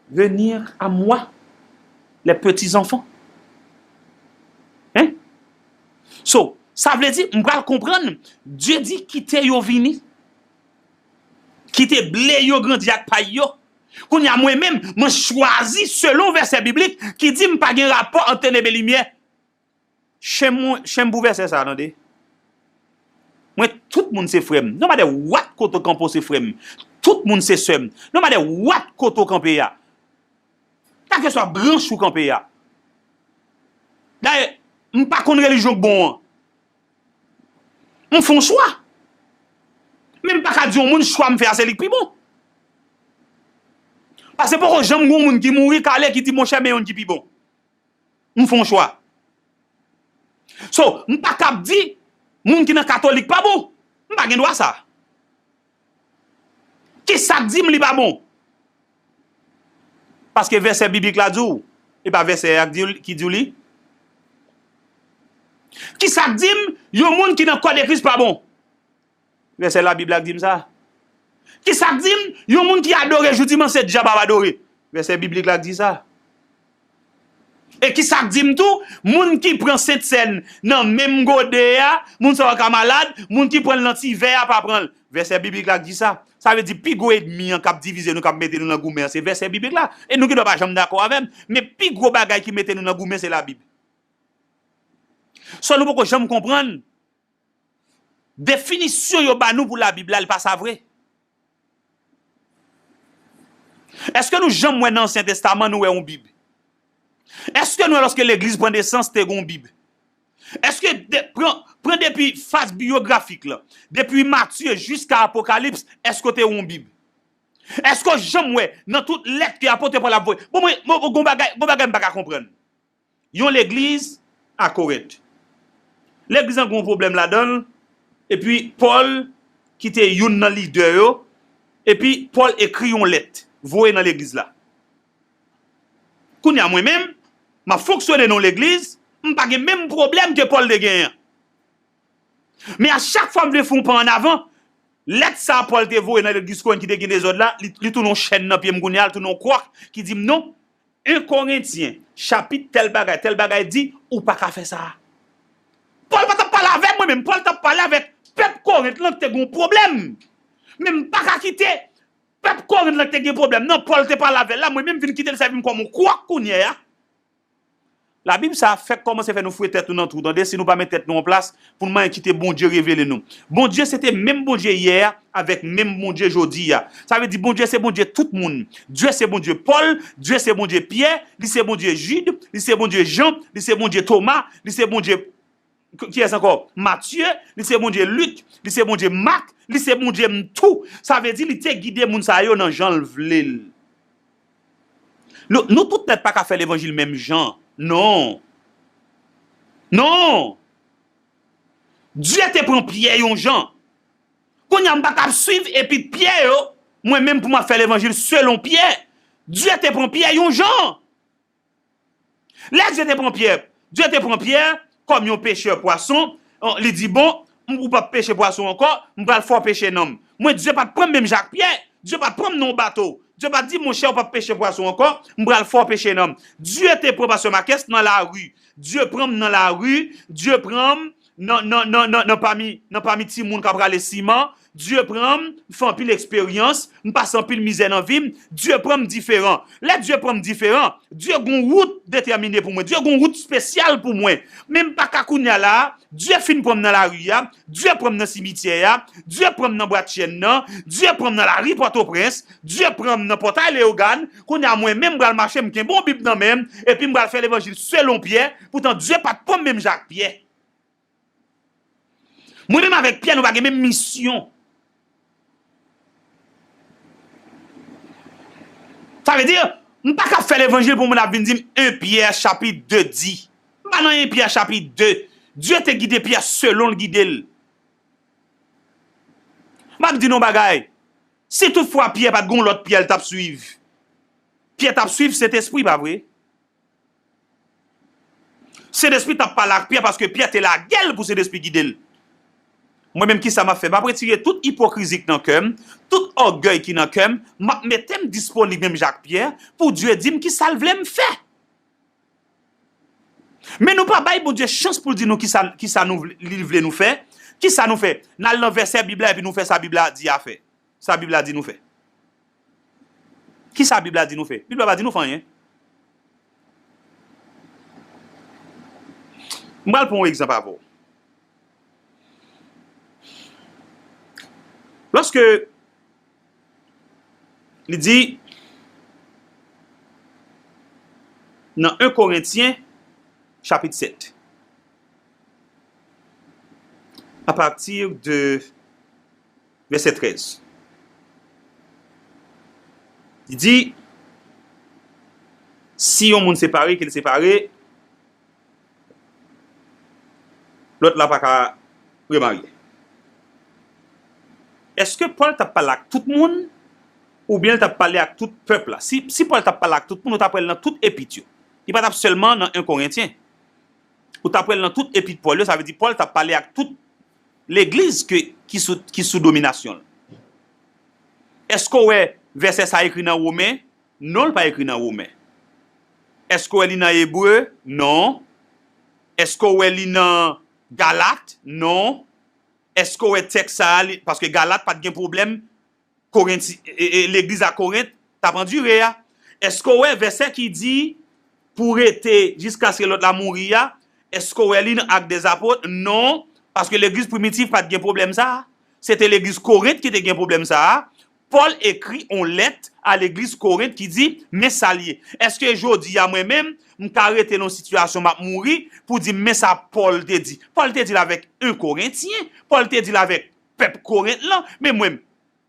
venir à moi les petits enfants. Hein? So, sa vle di, m pral konprann, Dye di, kite yo vini. Kite ble yo grandi ak pay yo. Kounye a, mwen menm, mwen chwazi selon vèsè biblik ki di m pa gen rapò ant tenèb e limyè. Chen m, chen m pou vèsè sa, tande. Mwen, tout moun se frè m. No matter what kote w kanpe w se frè m. Tout moun se sè m. No matter what kote w kanpe a. Kèlkeswa branch ou kanpe a. Dayè, m pa konn relijyon k bon an. M fè yon chwa. Men m pa ka di yon moun chwa m fè a se li k pi bon. Paske poko janm gen yon moun ki mouri kale ki di monchè men youn ki pi bon. M fè yon chwa. So, m pa kab di moun ki nan katolik pa bon. M pa gen dwa sa. Kisa k di m li pa bon? Paske vèsè biblik la di w, e pa vèsè a k di w, ki di w li. Kisa k di m yon moun ki nan kò de Kris pa bon? Vèsè Labib la k di m sa. Kisa k di m yon moun ki adore jou dimanch se dyab ap adore? Vèsè biblik la k di sa. E kisa k di m tou, moun ki pran sentsèn nan menm gode a, moun sa yo ka malad, moun ki pran l nan ti vè a pa pran l. Vèsè biblik la k di sa. Sa vle di pi gwo ènmi an k ap divize nou, k ap mete nou nan goumen an, se vèsè biblik la. E nou gendwa pa janm dakò avè m, men pi gwo bagay ki mete nou nan goumen se Labib. So nou poko janm konprann definisyon yo ba nou pou Labib la, li pa sa vre. Èske nou janm wè nan Ansyen Testaman nou wè yon Bib? Èske nou wè lòske legliz pran nesans te gen yon Bib? Èske de, pran, pran depi faz biyografik la, depi Matye jiska Apokalips, èske w te wè yon Bib? Èske w janm wè nan tout lèt ke apot Pòl ap voye? Bon, mwen, mwen, gon bagay, gon bagay m pa ka konprann. Yon legliz a Korent. Legliz lan gen yon pwoblèm ladan l, epi Pòl, ki te youn nan lidè yo, epi Pòl ekri yon lèt, voye nan legliz la. Kounye a mwen menm, m ap fonksyone nan yon legliz, m pa gen menm pwoblèm ke Pòl te genyen an. Men a chak fwa m vle fè yon pa annavan, lèt sa a Pòl te voye nan legliz Korent ki te gen dezòd la, li, li tounen yon chèn nan pye m kounye a, li tounen yon kwòk ki di m non, en Korentyen, chapit tèl bagay, tèl bagay di, ou pa ka fè sa. Pòl pa t ap pale avè m, mwen menm, Pòl t ap pale avèk pèp Korent lan ki te gen yon pwoblèm. Men m pa ka kite pèp Korent lan ki te gen pwoblèm nan, Pòl te pale avè l la, mwen menm vin kite l sèvi m kòm yon kwòk kounye a. Labib sa a fèk kòmanse fè nou foure tèt nou nan twou, tande, si nou pa met tèt nou an plas pou n manyen kite Bondye revele nou. Bondye se te menm Bondye yè a avèk menm Bondye jodi a. Sa vle di Bondye se Bondye tout moun. Dye se Bondye Pòl, Dye se Bondye Pyè, li se Bondye Jid, li se Bondye Jan, li se Bondye Toma, li se Bondye K-, kiyès ankò? Matye, li se Bondye Lik, li se Bondye Mak, li se Bondye m tou. Sa vle di li te gide moun sa yo nan jan l vle l. Nou, nou tout nèt pa ka fè levanjil menm jan. Non. Non. Dye te pran Pyè yon jan. Kounye a m pa ka ap swiv epi Pyè yo, mwen menm pou m ap fè levanjil selon Pyè. Dye te pran Pyè yon jan. Lè Dye te pran Pyè, Dye te pran Pyè kòm yon pechè pwason, li di, bon, m, ou p ap peche pwason ankò, m pral fè w peche nanm. Mwen, Dye pa t pran m menm jan ak Pyè, Dye pa t pran m nan yon bato, Dye pa t di, monchè, ou p ap peche pwason ankò, m pral fè w peche nanm. Dye te pran pastè Makès nan lari, Dye pran m nan lari, Dye pran m nan, nan, nan, nan, nan pami, nan pami timoun k ap rale siman, Dye pran m, m fè anpil eksperyans, m pase anpil mizè nan vi m, Dye pran m diferan. Lè Dye pran m diferan, Dye gon wout detèmine pou mwen, Dye gon wout espesyal pou mwen. Men m pa ka kounye a la a, Dye fin pran m nan lari a, Dye pran m nan simityè a, Dye pran m nan bwat chèn nan, Dye pran m nan lari Pòtoprens, Dye pran m nan Pòtay Leyogàn, kounye a mwen menm m pral mache, m kenbe yon Bib nan men m, epi m pral fè levanjil selon Pyè, poutan Dye pa t pran m menm jan ak Pyè. Mwen menm avèk Pyè, nou pa gen menm misyon. Sa vle di, m pa ka fè levanjil pou moun ap vin di m en Pyè chapit de di. M pa nan en Pyè chapit de. Dye te gide Pyè selon l gide l. M ap di nou yon bagay. Si toutfwa Pyè pa t gen yon lòt Pyè l t ap swiv, Pyè t ap swiv Sentespri, pa vre? Sentespri t ap pale ak Pyè paske Pyè te lage l pou Sentespri gide l. Mwen menm, kisa m ap fè? M ap retire tout ipokrizi k nan kè m, tout ògèy ki nan kè m, m ap mete m disponib menm jan ak Pyè pou Dye di m kisa l vle m fè. Men nou pa bay Bondye chans pou l di nou kisa, kisa nou vle, li vle nou fè. Kisa nou fè? N al nan vèsè Bib la epi nou fè sa Bib la di a fè. Sa Bib la di nou fè. Kisa Bib la di nou fè? Bib la pa di nou fè anyen. M pral pran yon egzanp avè w. ke li di nan en Korentyen, chapit sèt, apati de vèsè trèz. Li di, si yon moun separe, ke l separe, lòt la pa ka remarye. Èske Pòl t ap pale ak tout moun, oubyen l t ap pale ak tout pèp la? Si, si Pòl t ap pale ak tout moun, ou t ap wè l nan tout epit yo. Li pa t ap sèlman nan en Korentyen. Ou t ap wè l nan tout epit Pòl yo, sa vle di Pòl t ap pale ak tout legliz ke, ki sou, ki sou dominasyon l. Èske w wè vèsè sa ekri nan Women? Non, l pa ekri nan Women. Èske w wè li nan Ebre? Non. Èske w wè li nan Galat? Non. Èske w wè tèks sa a, li, paske Galat pa t gen pwoblèm Korenti, e, e, legliz a Korent t ap andire a? Èske w wè vèsè ki di pou rete jiskaske lòt la mouri a? Èske w wè li nan Ak dèzapot? Non, paske legliz primitif pa t gen pwoblèm sa a. Se te legliz Korent ki te gen pwoblèm sa a. Pòl ekri yon lèt a legliz Korent ki di, men sa l ye. Èske jodi a mwen menm, m ka rete nan yon sitiyasyon m ap mouri pou di m men sa Pòl te di? Pòl te di l avèk en Korentyen, Pòl te di l avèk pèp Korent lan, men mwen,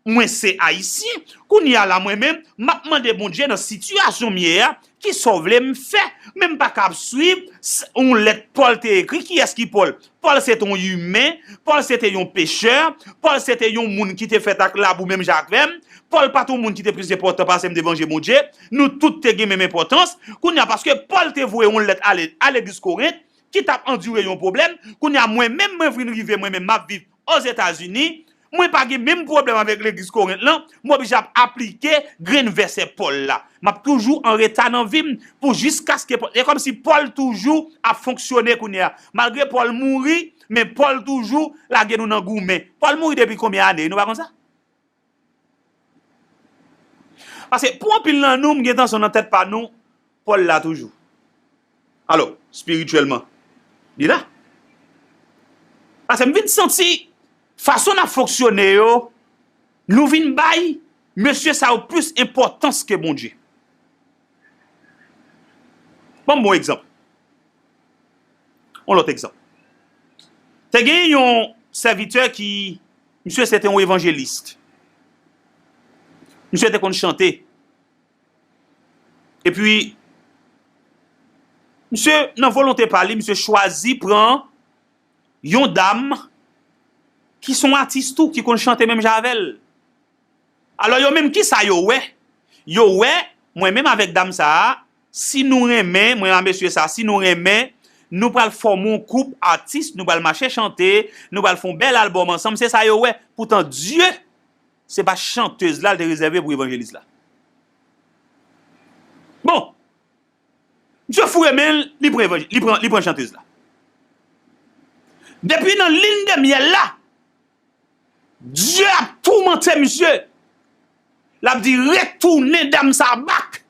mwen se Ayisyen. Kounye a la, mwen menm, m ap mande Bondye nan sitiyasyon m ye a, kisa w vle m fè? Men m pa ka ap swiv s-, yon lèt Pòl te ekri. Kiyès ki Pòl? Pòl se te yon imen, Pòl se te yon pechè, Pòl se te yon moun ki te fèt ak labou menm jan avè m. Pòl pa t yon moun ki te plis enpòtan pase m devan je Bondye. Nou tout te gen menm enpòtans. Kounye a, paske Pòl te voye yon lèt ale a legliz Korent, ki t ap andire yon pwoblèm, kounye a, mwen menm, mwen vin rive, mwen menm, m ap viv Ozetazini, mwen pa gen menm pwoblèm avèk legliz Korent lan, m oblije ap aplike grenn vèsè Pòl la. M ap toujou an reta nan vi m pou jiskaske Pòl. E kòmsi Pòl toujou ap fonksyone kounye a. Malgre Pòl mouri, men Pòl toujou lage nou nan goumen. Pòl mouri depi konbyen ane, nou pa konn sa? Paske pou anpil nan nou, m gen tansyon nan tèt pa nou, Pòl la toujou. Alò, espirityèlman, li la. Paske m vin santi fason n ap fonksyone yo, nou vin bay mesye sa yo plis enpòtans ke Bondye. Ban m yon egzanp. Yon lòt egzanp. Te gen yon sèvitè ki, misye se te yon evanjelis. Misye te konn chante. Epi, misye, nan volonte pa li, misye chwazi pran yon dam ki se yon atis tou, ki konn chante menm jan avè l. Alò, yo menm, kisa yo wè? Yo wè, mwen menm avèk dam sa a, si nou renmen, mwen a mesye sa a, si nou renmen, nou pral fòme yon koup atis, nou pral mache chante, nou pral fè yon bèl albòm ansanm, se sa yo wè. Poutan, Dye, se pa chantèz la l te rezève pou evanjelis la. Bon, misye foure men l, li pran evanj-, li pran, li pran chantèz la. Depi nan lin de myèl la, Dye ap toumante misye. L ap di, retounen dam sa a bak.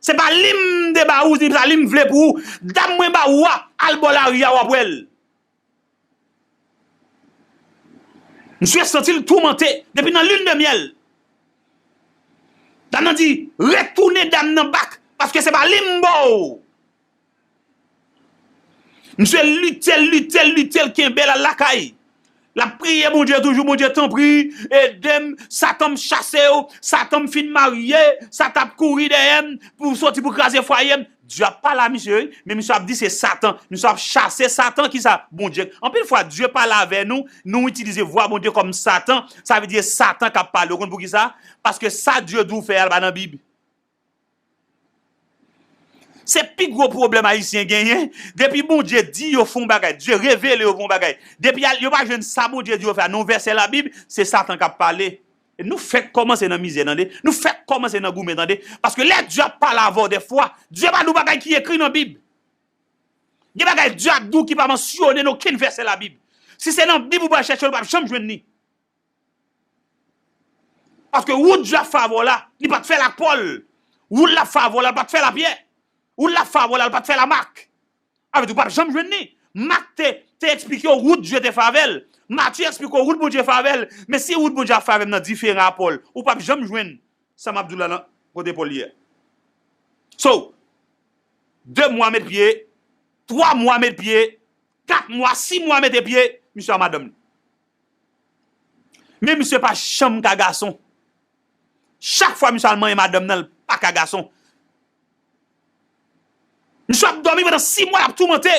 Se pa li m te ba ou, se pa li m vle pou ou. Dam mwen ba ou a, al bò lari a, w ap wè l. Misye santi l toumante depi nan lin de myèl. Dam nan di, retounen dam nan bak, paske se pa li m ba w. Misye lite, lite, lite, l kenbe l al lakay. L ap priye Bondye toujou, Bondye, tanpri, ede m, Satan, m chase w, Satan, m fin marye, sa t ap kouri dèyè m pou soti pou kraze fwaye m. Dye ap pale a misye, wi, men misye ap di se Satan. Misye ap chase Satan, kisa? Bondye. Anpil fwa, Dye pale avè nou, nou itilize vwa Bondye kòm Satan, sa vle di se Satan k ap pale. Ou konn poukisa? Paske sa Dye di w fè a, l pa nan Bib. Se pi gwo pwoblèm Ayisyen genyen. Depi Bondye di yo fè yon bagay, Dye revele yo fè yon bagay, depi al-, yo pa jwenn sa Bondye di yo fè a nan yon vèsè Labib, se Satan k ap pale. E nou fèk kòmanse nan mizè, tande. Nou fèk kòmanse nan goumen, tande. Paske lè Dye ap pale avè w dèfwa, Dye pa di w bagay ki ekri nan Bib. Gen bagay Dye ap di w ki pa mansyone nan okenn vèsè Labib. Si se nan Bib ou pral chèche l, ou p ap janm jwenn li. Paske wout Dye ap fè avè w la, li pa t fè l ak Pòl. Wout l ap fè avè w la, li pa t fè l ak Pyè. Wout l ap fè avè w la, li pa t fè l ak Mak. Sa vle di ou p ap janm jwenn li. Mak te, te eksplike w wout Dye te fè avè l. Matye eksplike w wout Bondye fè avè l. Men si wout Bondye ap fè avè m nan diferan a Pòl, ou p ap janm jwenn sa m ap di w la nan kote Pòl ye a. So, de mwa met pye, twa mwa met pye, kat mwa, sis mwa mete pye, misye a madanm li. Men misye pa janm ka gason. Chak fwa misye al manyen madanm nan, l pa ka gason. Misye ap dòmi pandan sis mwa, l ap toumante.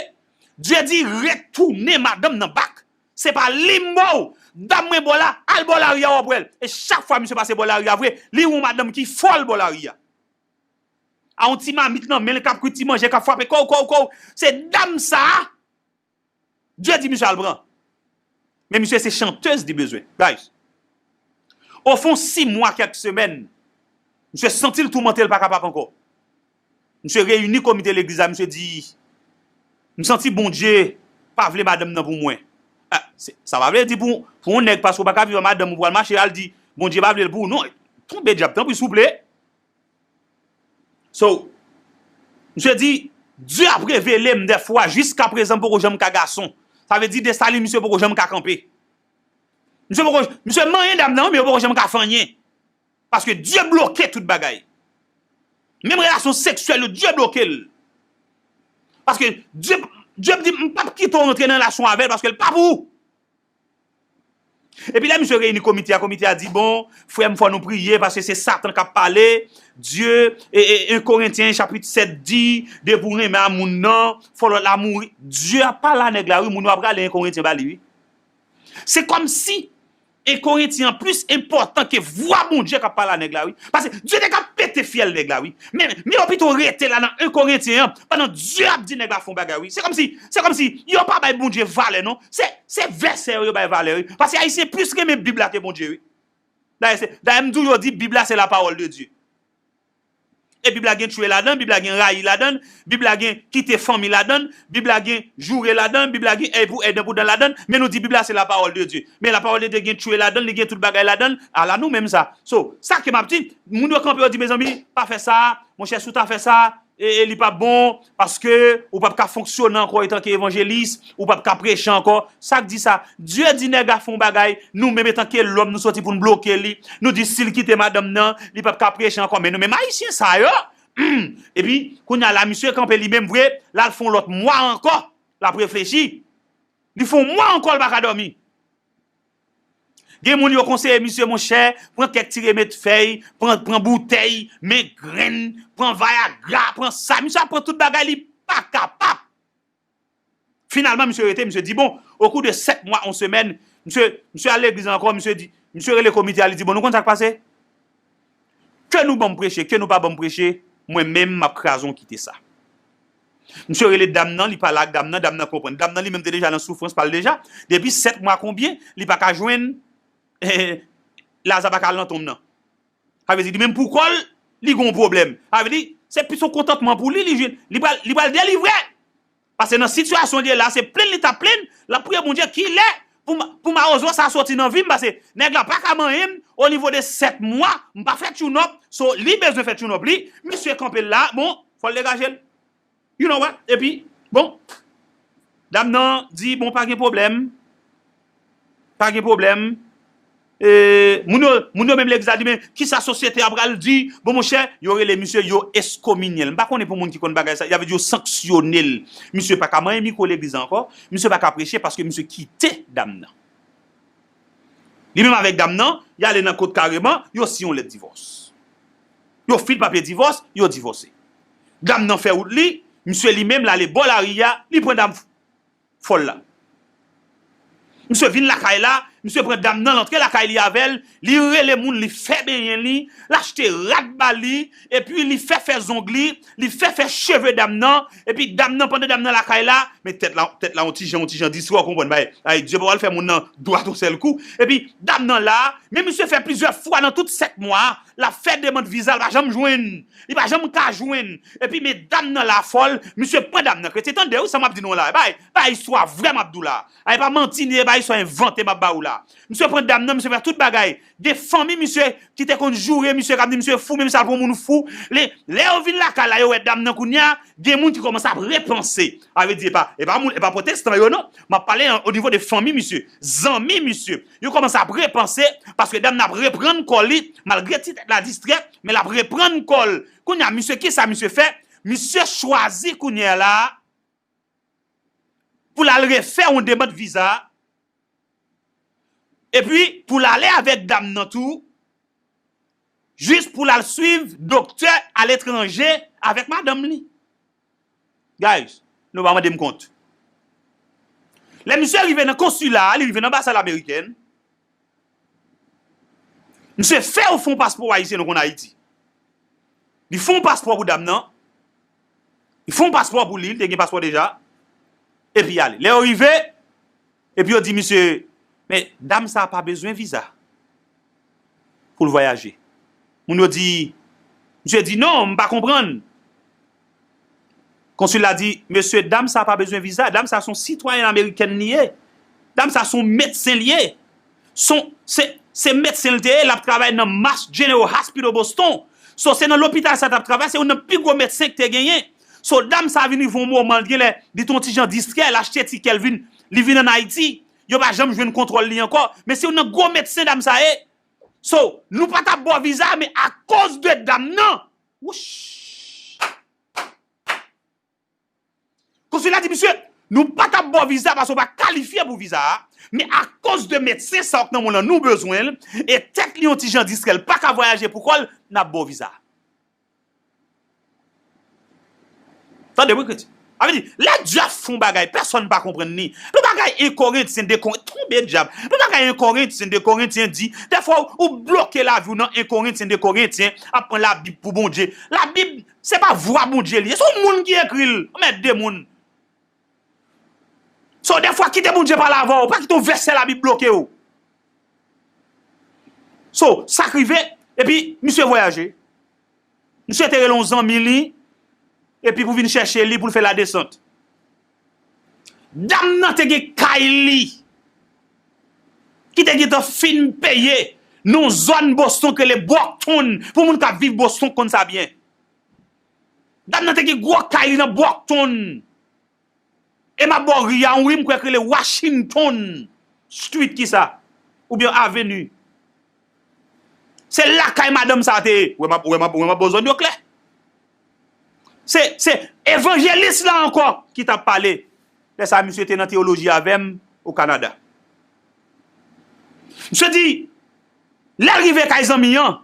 Dye di, retounen madanm nan back. Se pa li m ba w. Dam mwen bò la, al bò lari a, w ap wè l. E chak fwa misye pase bò lari a vre, li wè yon madanm ki fòl bò lari a. A yon ti mamit nan men l k ap kwit ti manje, k ap frape kòw, kòw, kòw. Se dam sa a, Dye di misye al pran. Men misye se chantèz li bezwen. Guys, ofon sis mwa kèk semèn, misye santi l toumante, l pa kapab ankò. Misye reyini komite legliz la, misye di, m santi Bondye pa vle madanm nan pou mwen. Ah, se- sa pa vle di pou, pou yon nèg, paske w pa ka viv ak madanm ou pral mache, al di, Bondye pa vle l pou ou. Non, tonbe dyab, tanpri, souple. So, misye di, Dye ap revele m dèfwa, jiskaprezan m poko janm ka gason. Sa vle di, Desalin, misye poko janm ka kanpe. Misye poko, misye manyen dam nan, wi, men yo poko janm ka fè anyen. Paske Dye bloke tout bagay. Menm relasyon seksyèl yo, Dye bloke l. Paske Dye, Dye di, m p ap kite w rantre nan relasyon avè l, paske l pa pou ou. Epi lè misye reyini komite a, komite a di, bon, frè m, fò nou priye, paske se Satan k ap pale. Dye, e, e, en Korentyen chapit sèt di, depi w renmen a moun nan, fò lòt la mouri. Dye ap pale a nèg la, wi, moun yo ap rale en Korentyen ba li, wi. Se kòmsi en Korentyen an plis enpòtan ke vwa Bondye k ap pale a nèg la, wi. Paske Dye te ka pete fyèl nèg la, wi. Men, men yo pito rete la nan en Korentyen an, pandan Dye ap di nèg la fè yon bagay, wi. Se kòmsi, se kòmsi yo pa bay Bondye valè, non. Se, se vèsè yo, yo bay valè, wi. Paske Ayisyen plis renmen Bib la ke Bondye, wi. Dayè, se, dayè, m di w, yo di Bib la se la parole de Dieu. E Bib la gen tchwe ladan, Bib la gen rayi ladan, Bib la gen kite fanmi ladan, Bib la gen joure ladan, Bib la gen èy pou èy, dan pou dan ladan, men nou di Bib la se la parole de Dieu. Men la parole de Dieu gen tchwe ladan, li gen tout bagay ladan, ala nou menm sa. So, sa ke m ap di, moun yo kanpe yo di, mezanmi, pa fè sa, monchè, si w ta fè sa, e, e li p ap bon, paske ou p ap ka fonksyone ankò etanke evanjelis, ou p ap ka preche ankò. Sa k di sa? Dye di nèg la fè yon bagay, nou menm etanke lòm nou soti pou n bloke li. Nou di si l kite madanm nan, li p ap ka preche ankò. Men nou menm Ayisyen sa yo, hmm, epi kounye a la misye kanpe li menm vre, l al fè yon lòt mwa ankò, l ap reflechi. Li fè yon mwa ankò, l pa ka dòmi. Gen moun yo konseye misye, monchè, pran kèk ti remèd fèy, pran, pran boutèy, men grenn, pran vayagra, pran sa. Misye ap pran tout bagay, li pa kapab. Finalman, misye rete, misye di, bon, okou de sèt mwa, yon semèn, misye, misye al legliz la ankò, misye di, misye rele komite a, li di, bon, nou konn sa k pase? Ke nou ban m preche, ke nou pa ban m preche, mwen menm, m ap kraze yon kite sa. Misye rele dam nan, li pale ak dam nan, dam nan konprann. Dam nan li menm te deja nan soufrans pa l deja. Depi sèt mwa konbyen, li pa ka jwenn, Laza pa ka al nan tonm nan. Sa vle di, li menm pou kò l, li gen yon pwoblèm. Sa vle di, se plis yon kontantman pou li, li jwenn, li pral, li pral delivre. Paske nan sitiyasyon li ye la, se plenn li t ap plenn, l ap priye Bondye, kilè pou m, pou mawozo sa soti nan vi m, paske nèg la pa ka manyen m, o nivo de sèt mwa, m pa fè tune up, so li bezwen fè tune up li, misye kanpe l la, bon, fò l degaje l. You know what? Epi, bon, dam nan di, bon, pa gen pwoblèm, pa gen pwoblèm. E, moun yo, moun yo menm legliz la di, men kisa sosyete a pral di? Bon, monchè, yo rele misye, yo eskominye l. M pa konnen pou moun ki konn bagay sa, y a vle di yo sanksyone l. Misye pa ka manyen mikwo legliz la ankò, misye pa ka preche paske misye kite dam nan. Li menm avèk dam nan, y ale nan kot kareman, yo siyen yon lèt divòs. Yo fil papye divòs, yo divòse. Dam nan fè wout li, misye li menm l ale bò lari a, li pran dam fòl la. Misye vin lakay la, misye pran dam nan, l antre lakay li avè l, li rele moun, li fè benyen li, l achte rad ba li, epi li fè fè zong li, li fè fè cheve dam nan, epi dam nan, pandan dam nan lakay la, men tèt la, tèt la yon ti jan, yon ti jan distrè, w konprann, bay, ay, Dye pa pral fè moun nan dwat yon sèl kou. Epi dam nan la, men misye fè plizyè fwa nan tout sèt mwa, l ap fè demann viza, l pa janm jwenn. Li pa janm ka jwenn. Epi men dam nan la fòl, misye pran dam nan kretyen. Tande wi sa m ap di nou la. Bay, bay istwa vrè m ap di w la. Ay pa manti ni, bay istwa envante m ap ba ou la. Misye pran dam nan, misye fè tout bagay. Gen fanmi misye ki te konn joure misye, k ap di misye fou, menm si al pran moun fou. Lè, lè yo vin lakay la, yo wè dam nan kounye a, gen moun ki kòmanse ap repanse. A vle di, e pa, e pa moun, e pa pwotestan yo non. M ap pale an, o nivo de fanmi misye, zanmi misye. Yo kòmanse ap repanse, paske dam nan ap reprann kò li, malgre ti tèt la distrè, men l ap reprann kò l. Kounye a, misye, kisa misye fè? Misye chwazi kounye a la, pou l al refè yon demann viza, epi pou l ale avèk dam nan tou, jis pou l al swiv doktè aletranje avèk madanm li. Guys, nou pa mande m kont. Lè misye rive nan konsila a, li rive nan anbasad amerikèn, misye fè yo fè yon paspò ayisyen, nou konn Ayiti. Li fè yon paspò pou dam nan. Li fè yon paspò pou li, li te gen paspò deja. Epi ale. Lè yo rive, epi yo di misye, men dam sa a pa bezwen viza pou l vwayaje. Moun yo di, misye di, non, m pa konprann. Konsil la di, mesye, dam sa pa bezwen viza. Dam sa se yon sitwayèn amerikèn li ye. Dam sa se yon medsen li ye. Se, se medsen li te ye, l ap travay nan Mass General Hospital Boston. So, se nan lopital sa l t ap travay, se youn nan pi gwo medsen ki te genyen. So, dam sa vin rive yon moman, li genlè, li te yon ti jan distrè, l achte tikè, l vin, li vin ann Ayiti. Yo pa janm jwenn kontwòl li ankò. Men se youn nan gwo medsen dam sa ye. So, nou pa t ap ba w viza, men akoz de dam nan, wouch! Konsil la di, misye, nou pa t ap ba w viza paske w pa kalifye pou viza a, men akoz de medsen sa w k nan men w lan, nou bezwen l, e tèt li yon ti jan distrè, l pa ka vwayaje pou kò l, n ap ba w viza. Tande, wi, kretyen. Sa vle di, lè Dye ap fè yon bagay, pèsonn pa konprann li. Pou bagay enkorentyen, dekorentyen, tonbe dyab. Pou bagay enkorentyen, dekorentyen di, dèfwa ou, ou bloke lavi w nan enkorentyen, dekorentyen, ap pran Labib pou Bondye. Labib, se pa vwa Bondye li ye, se yon moun ki ekri l. Anmède moun. So, dèfwa, kite Bondye pale avè w, pa kite yon vèsè Labib bloke w. So, sa k rive, epi misye vwayaje. Misye te rele yon zanmi li, epi pou vin chèche li pou l fè ladesant. Dam nan te gen kay li, ki te gentan fin peye, nan yon zòn Boston k rele Brockton, pou moun k ap viv Boston k konn sa byen. Dam nan te gen gwo kay li nan Brockton. E m ap ba w ri a, yon ri m kwè k rele Washington Street, kisa? Oubyen Avenue. Se lakay madanm sa a te ye. Ou wè m ap, ou wè m ap, ou wè m ap ba w zòn yo klè. Se, se evanjelis la ankò ki t ap pale. Lè sa a, misye te nan teyoloji avè m o Kanada. Misye di, lè l rive kay zanmi an,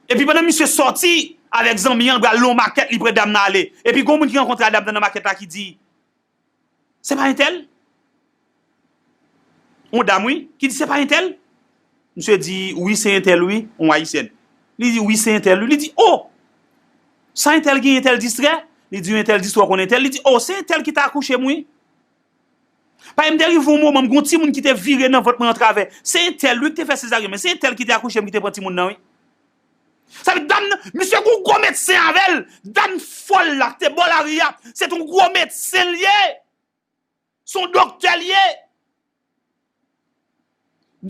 epi pandan misye sòti avèk zanmi an, l pral nan yon makèt, li pran dam nan ale. Epi gon moun ki rankontre a dam nan nan makèt la ki di, se pa entèl? Yon dam, wi, ki di, se pa entèl? Misye di, wi, se entèl, wi, yon ayisyèn. Li di, wi, se entèl, wi. Li di, o! Sa entèl gen, entèl distrè? Li di, wi, entèl distrè, w konn entèl? Li di, o, se entèl ki te akouche m, wi. Paske m te rive yon moman, m gen yon timoun ki te vire nan vant mwen antravè. Se entèl, wi, ki te fè sezaryèn, men se entèl ki te akouche m, ki te pran timoun nan, wi. Sa vle di dam nan, misye gen yon gwo medsen avè l. Dam fòl la, ki te bò lari a, se t yon gwo medsen l ye. Se yon doktè l ye.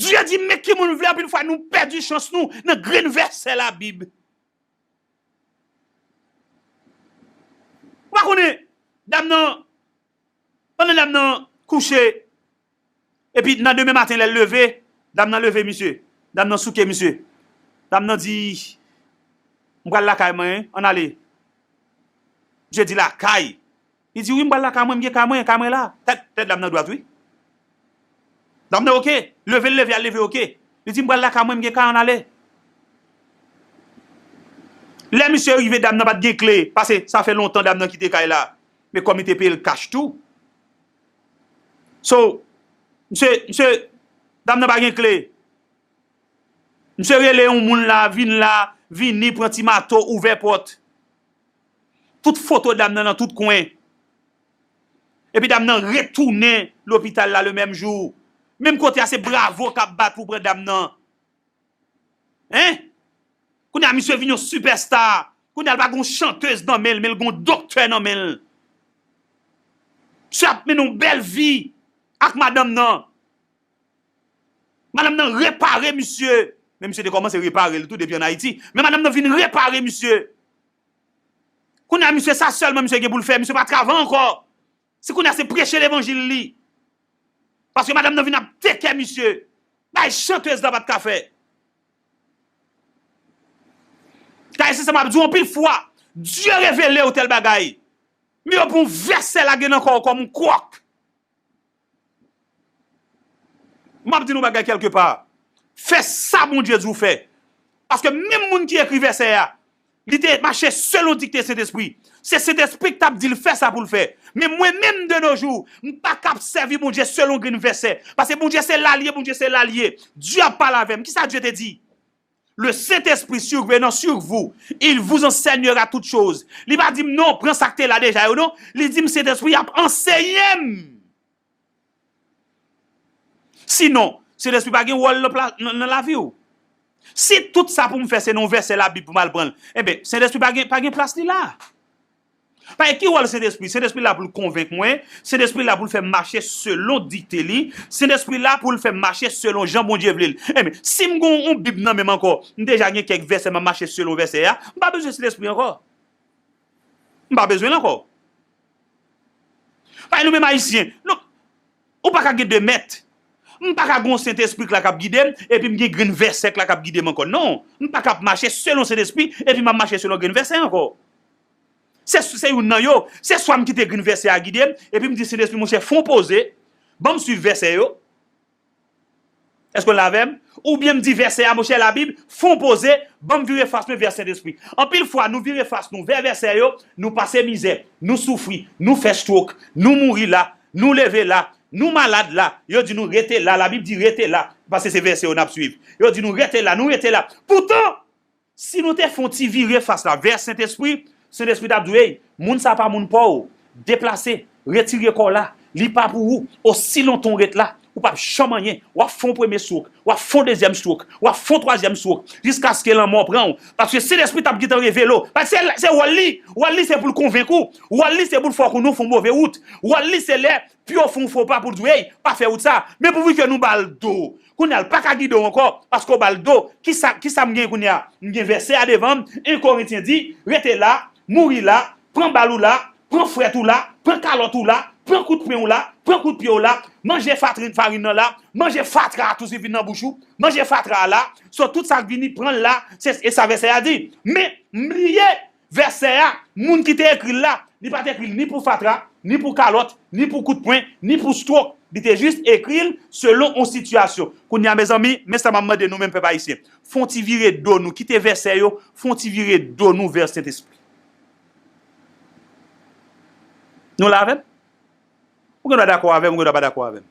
Dye di, men ki moun vle, anpil fwa, nou pèdi chans nou nan grenn vèsè Labib. Ou pa konnen, dam nan, pandan dam nan kouche, epi nan demen maten, lè l leve, dam nan leve misye. Dam nan souke misye. Dam nan di, m pral lakay mwen, ann ale. Misye di, lakay? Li di, wi, m pral lakay mwen, m gen kay mwen, kay mwen la. Tèt, tèt dam nan dwat, wi. Dam nan, oke. Leve l leve, al leve, oke. Li di, m pral lakay mwen, m gen kay, ann ale. Lè misye rive, dam nan pa t gen kle, paske sa fè lontan dam nan kite kay la. Men kòm li te peye l kach tou. So, misye, misye, dam nan pa gen kle. Misye rele yon moun la, vin la, vini, pran ti mato, ouvè pòt. Tout foto dam nan nan tout kwen. Epi dam nan retounen lopital la le menm jou. Menm kote a, se bravo k ap bat pou pran dam nan. Hein? Kounye a, misye vin yon sipèsta. Kounye a, l pa gen yon chantez nan men l, men l gen yon doktè nan men l. Misye ap mennen yon bèl vi ak madanm nan. Madanm nan repare misye. Men misye te kòmanse repare l tou depi ann Ayiti. Men madanm nan vin repare misye. Kounye a, misye, sa sèlman misye gen pou l fè. Misye pa travay ankò. Se kounye a, se preche levanjil li. Paske madanm nan vin ap tekè misye. Bagay chantèz la pa t ka fè. Kay se sa m ap di w anpil fwa. Dye revele w tèl bagay. Men yo pran yon vèsè lage nan kò w kòm yon kwòk. M ap di nou bagay kèlkepa. Fè sa Bondye di w fè. Paske menm moun ki ekri vèsè a, li te mache selon dikte Sentespri. Se Sentespri ki t ap di l fè sa pou l fè. Men mwen menm de nos jours, m pa ka ap sèvi Bondye selon grenn vèsè. Paske Bondye se la l ye, Bondye se la l ye. Dye ap pale avè m. Kisa Dye te di? Le Saint-Esprit survenant sur vous, il vous enseignera toutes choses. Li pa di m non, pran sa k te la deja yo non. Li di m Sentespri ap anseye m. Sinon, Sentespri pa gen wòl nan pla- nan nan lavi w. Si tout sa pou m fè se nan yon vèsè Labib pou m al pran l, enben, Sentespri pa gen, pa gen plas li la. Paske ki wòl Sentespri? Sentespri la pou l konvenk mwen, Sentespri la pou l fè m mache selon dikte li, Sentespri la pou l fè m mache selon jan Bondye vle l. Enben, si m gen yon Bib nan men m ankò, m deja gen kèk vèsè m ap mache selon vèsè a, m pa bezwen Sentespri ankò. M pa bezwen l ankò. Paske nou menm Ayisyen, nou, ou pa ka gen de mèt. M pa ka gen yon Sentespri k la k ap gide m, epi m gen grenn vèsè k la k ap gide m ankò. Non, m pa ka ap mache selon Sentespri, epi m ap mache selon grenn vèsè ankò. Se, se youn nan yo. Se swa m kite grenn vèsè a gide m, epi m di Sentespri, monchè, fè w poze, ban m swiv vèsè yo. Èske w la avè m? Oubyen m di vèsè a, monchè, Labib, fè w poze, ban m vire fas mwen vè Sentespri. Anpil fwa, nou vire fas nou vè vèsè yo, nou pase mizè, nou soufri, nou fè stroke, nou mouri la, nou leve la, nou malad la, yo di nou rete la, Labib di rete la, paske se vèsè yo n ap swiv. Yo di nou rete la, nou rete la. Poutan, si nou te fè yon ti vire fas la vè Sentespri, Sentespri t ap di w, "Ey, moun sa pa moun pa w. Deplase, retire kò w la. Li pa pou ou. Osi lontan w ret la, ou p ap janm anyen. W ap fè yon premye stroke, w ap fè yon dezyèm stroke, w ap fè yon twazyèm stroke, jiskaske lanmò pran w." Paske Sentespri t ap gentan revele w. Paske se, se wòl li. Wòl li se pou l konvenk ou. Wòl li se pou l fè w konnen w fè yon move wout. Wòl li se lè pye w fè yon fo pa pou l di w, "Ey, pa fè wout sa." Men pouvi ke nou ba l do. Kounye a, l pa ka gide w ankò, paske w ba l do. Kisa, kisa m gen kounye a? M gen vèsè a devan m, en Korentyen di, "Rete la, mouri la, pran bal ou la, pran frèt ou la, pran kalòt ou la, pran kout pwen ou la, pran kout pye w la, manje fatrin, farin nan la, manje fatra a tou si vin nan bouch ou, manje fatra a la." So, tout sa k vini, pran l la, se, e sa vèsè a di. Men, m bliye, vèsè a, moun ki te ekri l la, li pa t ekri l ni pou fatra, ni pou kalòt, ni pou kout pwen, ni pou stroke. Li te jis ekri l selon yon sitiyasyon. Kounye a, mezanmi, men sa m ap mande nou menm pèp ayisyen. Fè yon ti vire do nou, kite vèsè yo, fè yon ti vire do nou vè Sentespri. Nou la avè m? Ou gen dwa dakò avè m, ou gen dwa pa dakò avè m.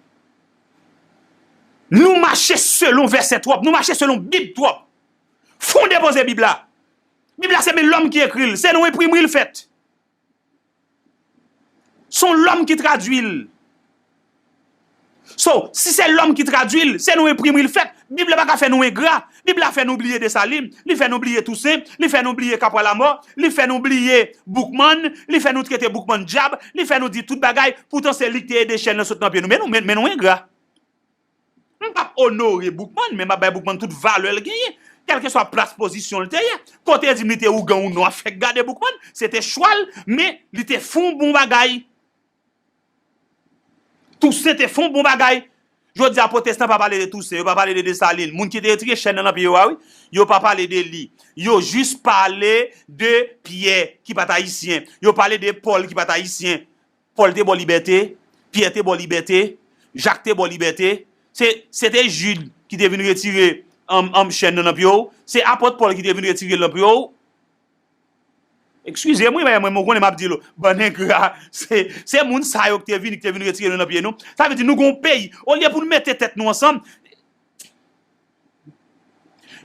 Nou mache selon vèsè twòp, nou mache selon Bib twòp. Fè w depoze Bib la. Bib la se men lòm ki ekri l, se nan enprimri l fèt. Se yon lòm ki tradui l. So, si se lòm ki tradui l, se nan enprimri l fèt. Bib la pa ka fè nou engra. Bib la fè nou bliye Desalin, li fè nou bliye Tousen, li fè nou bliye Kapwa Lamò, li fè nou bliye Boukman, li fè nou trete Boukman dyab, li fè nou di tout bagay, poutan se li ki te ede chèn nan sot nan pye nou. Men nou, men, men nou engra. M p ap onore Boukman, men m ap bay Boukman tout valè l genyen, kèlkeswa plas pozisyon l te ye. Kote di m li te ougan ou non, a fèk gade Boukman, se te chwa l, men li te fè yon bon bagay. Tousen te fè yon bon bagay. Jodi a, pwotestan pa pale de Tousen, yo pa pale de Desalin. Moun ki te retire chèn nan nan pye yo a, wi, yo pa pale de li. Yo jis pale de Pyè, ki pa t ayisyen. Yo pale de Pòl, ki pa t ayisyen. Pòl te ba w libète, Pyè te ba w libète, Jak te ba w libète. Se, se te Jid ki te vin retire, anm, anm, chèn nan nan pye w. Se apot Pòl ki te vin retire l nan pye w. Eskize m, wi, men mwen, mwen konnen m ap di l, bann engra, se, se moun sa yo ki te vini, ki te vin retire nou nan pye nou. Sa vle di nou gen yon peyi. Olye pou nou mete tèt nou ansanm,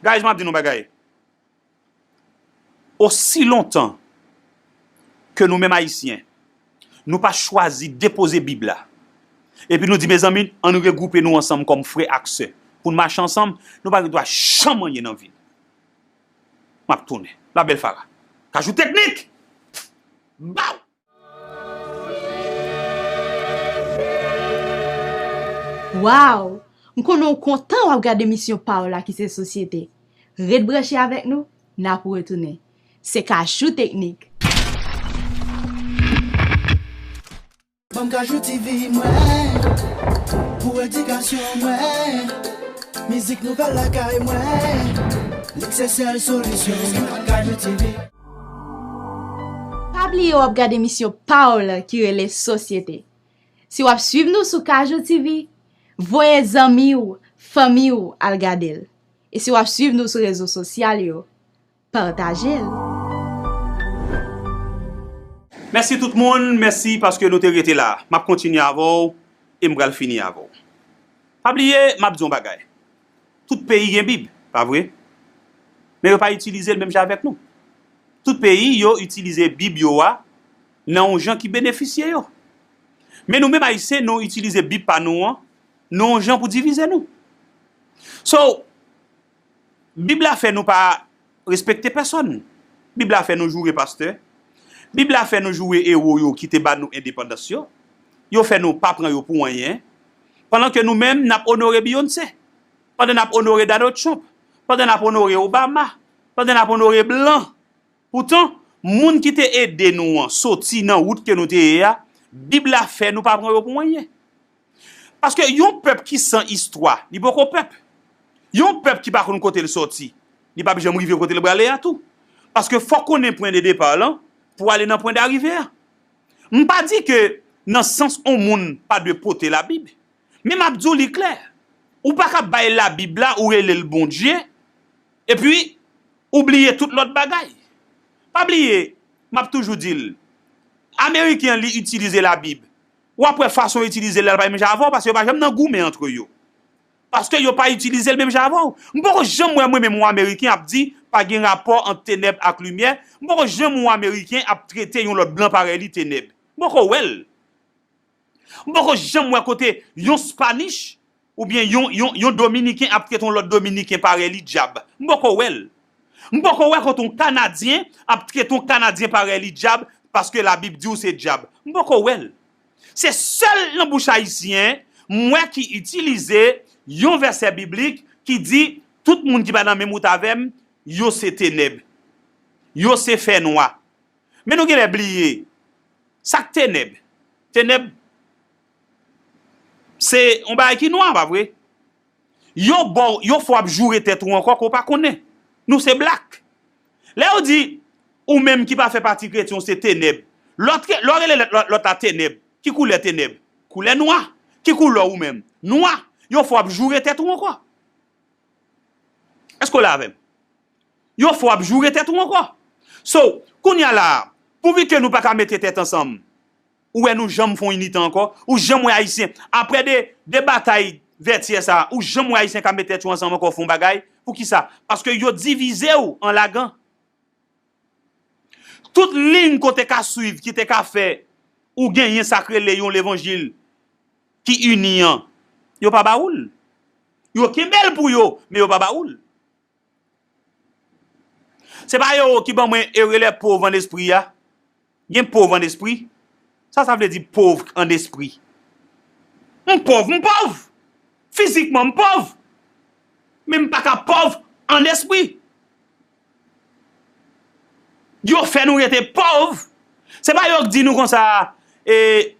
guys, m ap di nou bagay. Osi lontan ke nou menm Ayisyen, nou pa chwazi depoze Bib la, epi nou di, mezanmi, ann regwoupe nou ansanm kòm frè ak sè, pou n mache ansanm, nou pa gen dwa janm anyen nan vi n. M ap tounen. La belle Farah. Kajou teknik! Baw! Wow! M konnen w kontan w ap gade emisyon pa w la ki se Sosyete. Ret branche avèk nou, n ap retounen. Se Kajou Teknik. Ban m Kajou T V mwen, pou edikasyon mwen. Mizik nouvèl lakay mwen, lik se sèl solisyon. Kajou T V. Pa bliye w ap gade emisyon pa w la ki rele Sosyete. Si w ap swiv nou sou Kajou T V, voye zanmi w, fanmi w al gade l. E si w ap swiv nou sou rezo sosyal yo, pataje l. Mèsi tout moun, mèsi paske nou te rete la. M ap kontinye avè w e m pral fini avè w. Pa bliye, m ap di yon bagay. Tout peyi gen Bib, pa vre? Men yo pa itilize l menm jan avèk nou. Tout peyi yo itilize Bib yo a nan yon jan ki benefisye yo. Men nou menm Ayisyen, nou itilize Bib pa nou an nan yon jan pou divize nou. So, Bib la fè nou pa respekte pèsonn. Bib la fè nou joure pastè. Bib la fè nou joure ewo yo ki te ba nou endepandans yo. Yo fè nou pa pran yo pou anyen. Pandan ke nou menm, n ap onore Beyoncé. Pandan n ap onore Donald Trump. Pandan n ap onore Obama. Pandan n ap onore blan. Poutan, moun ki te ede nou an soti nan wout ke nou te ye a, Bib la fè nou pa pran yo pou anyen. Paske yon pèp ki san istwa, li poko pèp. Yon pèp ki pa konn kote l sòti, li p ap janm rive kote l prale a tou. Paske fòk konnen pwen de depa lan pou ale nan pwen darive a. M pa di ke nan sans on moun pa dwe pote Labib, men m ap di w li klè. Ou pa ka bay Labib la, ou rele l Bondye, epi ou bliye tout lòt bagay. Pa bliye, m ap toujou di l, Ameriken an li itilize Labib. W ap wè fason yo itilize l la, l pa menm jan avè w, paske yo pa janm nan goumen antre yo. Paske yo pa itilize l menm jan avè w. M poko janm wè mwen menm yon Ameriken ap di pa gen rapò ant tenèb ak limyè. M poko janm wè yon Ameriken ap trete yon lòt blan parèy li tenèb. M poko wè l. M poko janm wè kote yon Spanish oubyen yon, yon, yon Dominiken ap trete yon lòt Dominiken parèy li dyab. M poko wè l. M poko wè kote yon Kanadyen ap trete yon Kanadyen parèy li dyab paske Labib di w se dyab. M poko wè l. Se sèl nan bouch Ayisyen m wè ki itilize yon vèsè biblik ki di tout moun ki pa nan menm wout avè m, yo se tenèb. Yo se fènwa. Men nou genlè bliye. Sa k tenèb? Tenèb se yon bagay ki nwa, pa vre? Yo ba w, yo fè w ap joure tèt ou ankò ke w pa konnen. Nou se blak. Lè yo di ou menm ki pa fè pati kretyen w se tenèb, lè w rele lòt la tenèb, ki koulè tenèb? Koulè nwa. Ki koulè w ou menm? Nwa. Yo fè w ap joure tèt ou ankò. Èske w la avè m? Yo fè w ap joure tèt ou ankò. So, kounye a la a, pouvi ke nou pa ka mete tèt ansanm, ou wè nou janm fè yon inite ankò? Ou janm wè Ayisyen, apre de, de batay Vètyè sa a, ou janm wè Ayisyen ka met tèt yo ansanm ankò fè yon bagay? Poukisa? Paske yo divize w an lagan. Tout liy ke w te ka swiv ki te ka fè ou genyen sa k rele yon levanjil ki ini an, yo pa ba ou l. Yo kenbe l pou yo, men yo pa ba ou l. Se pa yo ki ban mwen heureux les pauvres en esprit a? Gen pòv an espri? Sa sa vle di pòv an espri? M pòv, m pòv! Fizikman m pòv! Men m pa ka pòv an espri. Yo fè nou rete pòv. Se pa yo k di nou konsa, e,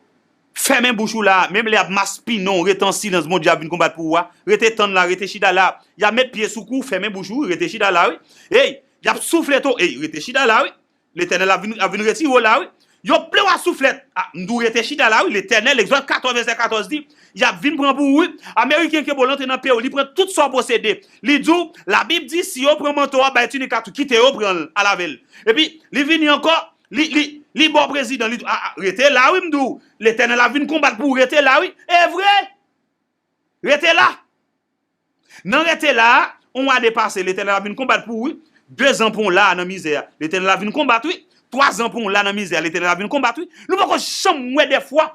fèmen bouch ou la, menm lè y ap maspinen w, rete an silans, Bondye ap vin konbat pou ou a. Rete tann la, rete chita la. Y ap met pye sou kou w, fèmen bouch ou, rete chita la, wi. Ey, y ap souflete w, ey, rete chita la, wi. Letènèl ap vin, ap vin retire w la, wi. Yo plen w a souflèt. A, m di w rete chita la, wi. Letènèl, Egzòd katòz, vèsè katòz di, y ap vin pran pou ou, wi. Ameriken kenbe w, l antre nan peyi w, li pran tout sa w posede. Li di w, Labib di, si yo pran manto w, bay tinik la tou, kite yo pran l, al avè l. Epi, li vini ankò, li, li, li ba w prezidan, li di, a, a, rete la, wi, m di w. Letènèl ap vin konbat pou ou, rete la, wi. E vre! Rete la! Nan rete la a, yon ane pase, Letènèl ap vin konbat pou ou, wi. De zan pou w la a nan mizè a, Letènèl ap vin konbat, wi. Twa zan pou w la nan mizè a, Letènèl ap vin konbat, wi. Nou poko janm wè dèfwa,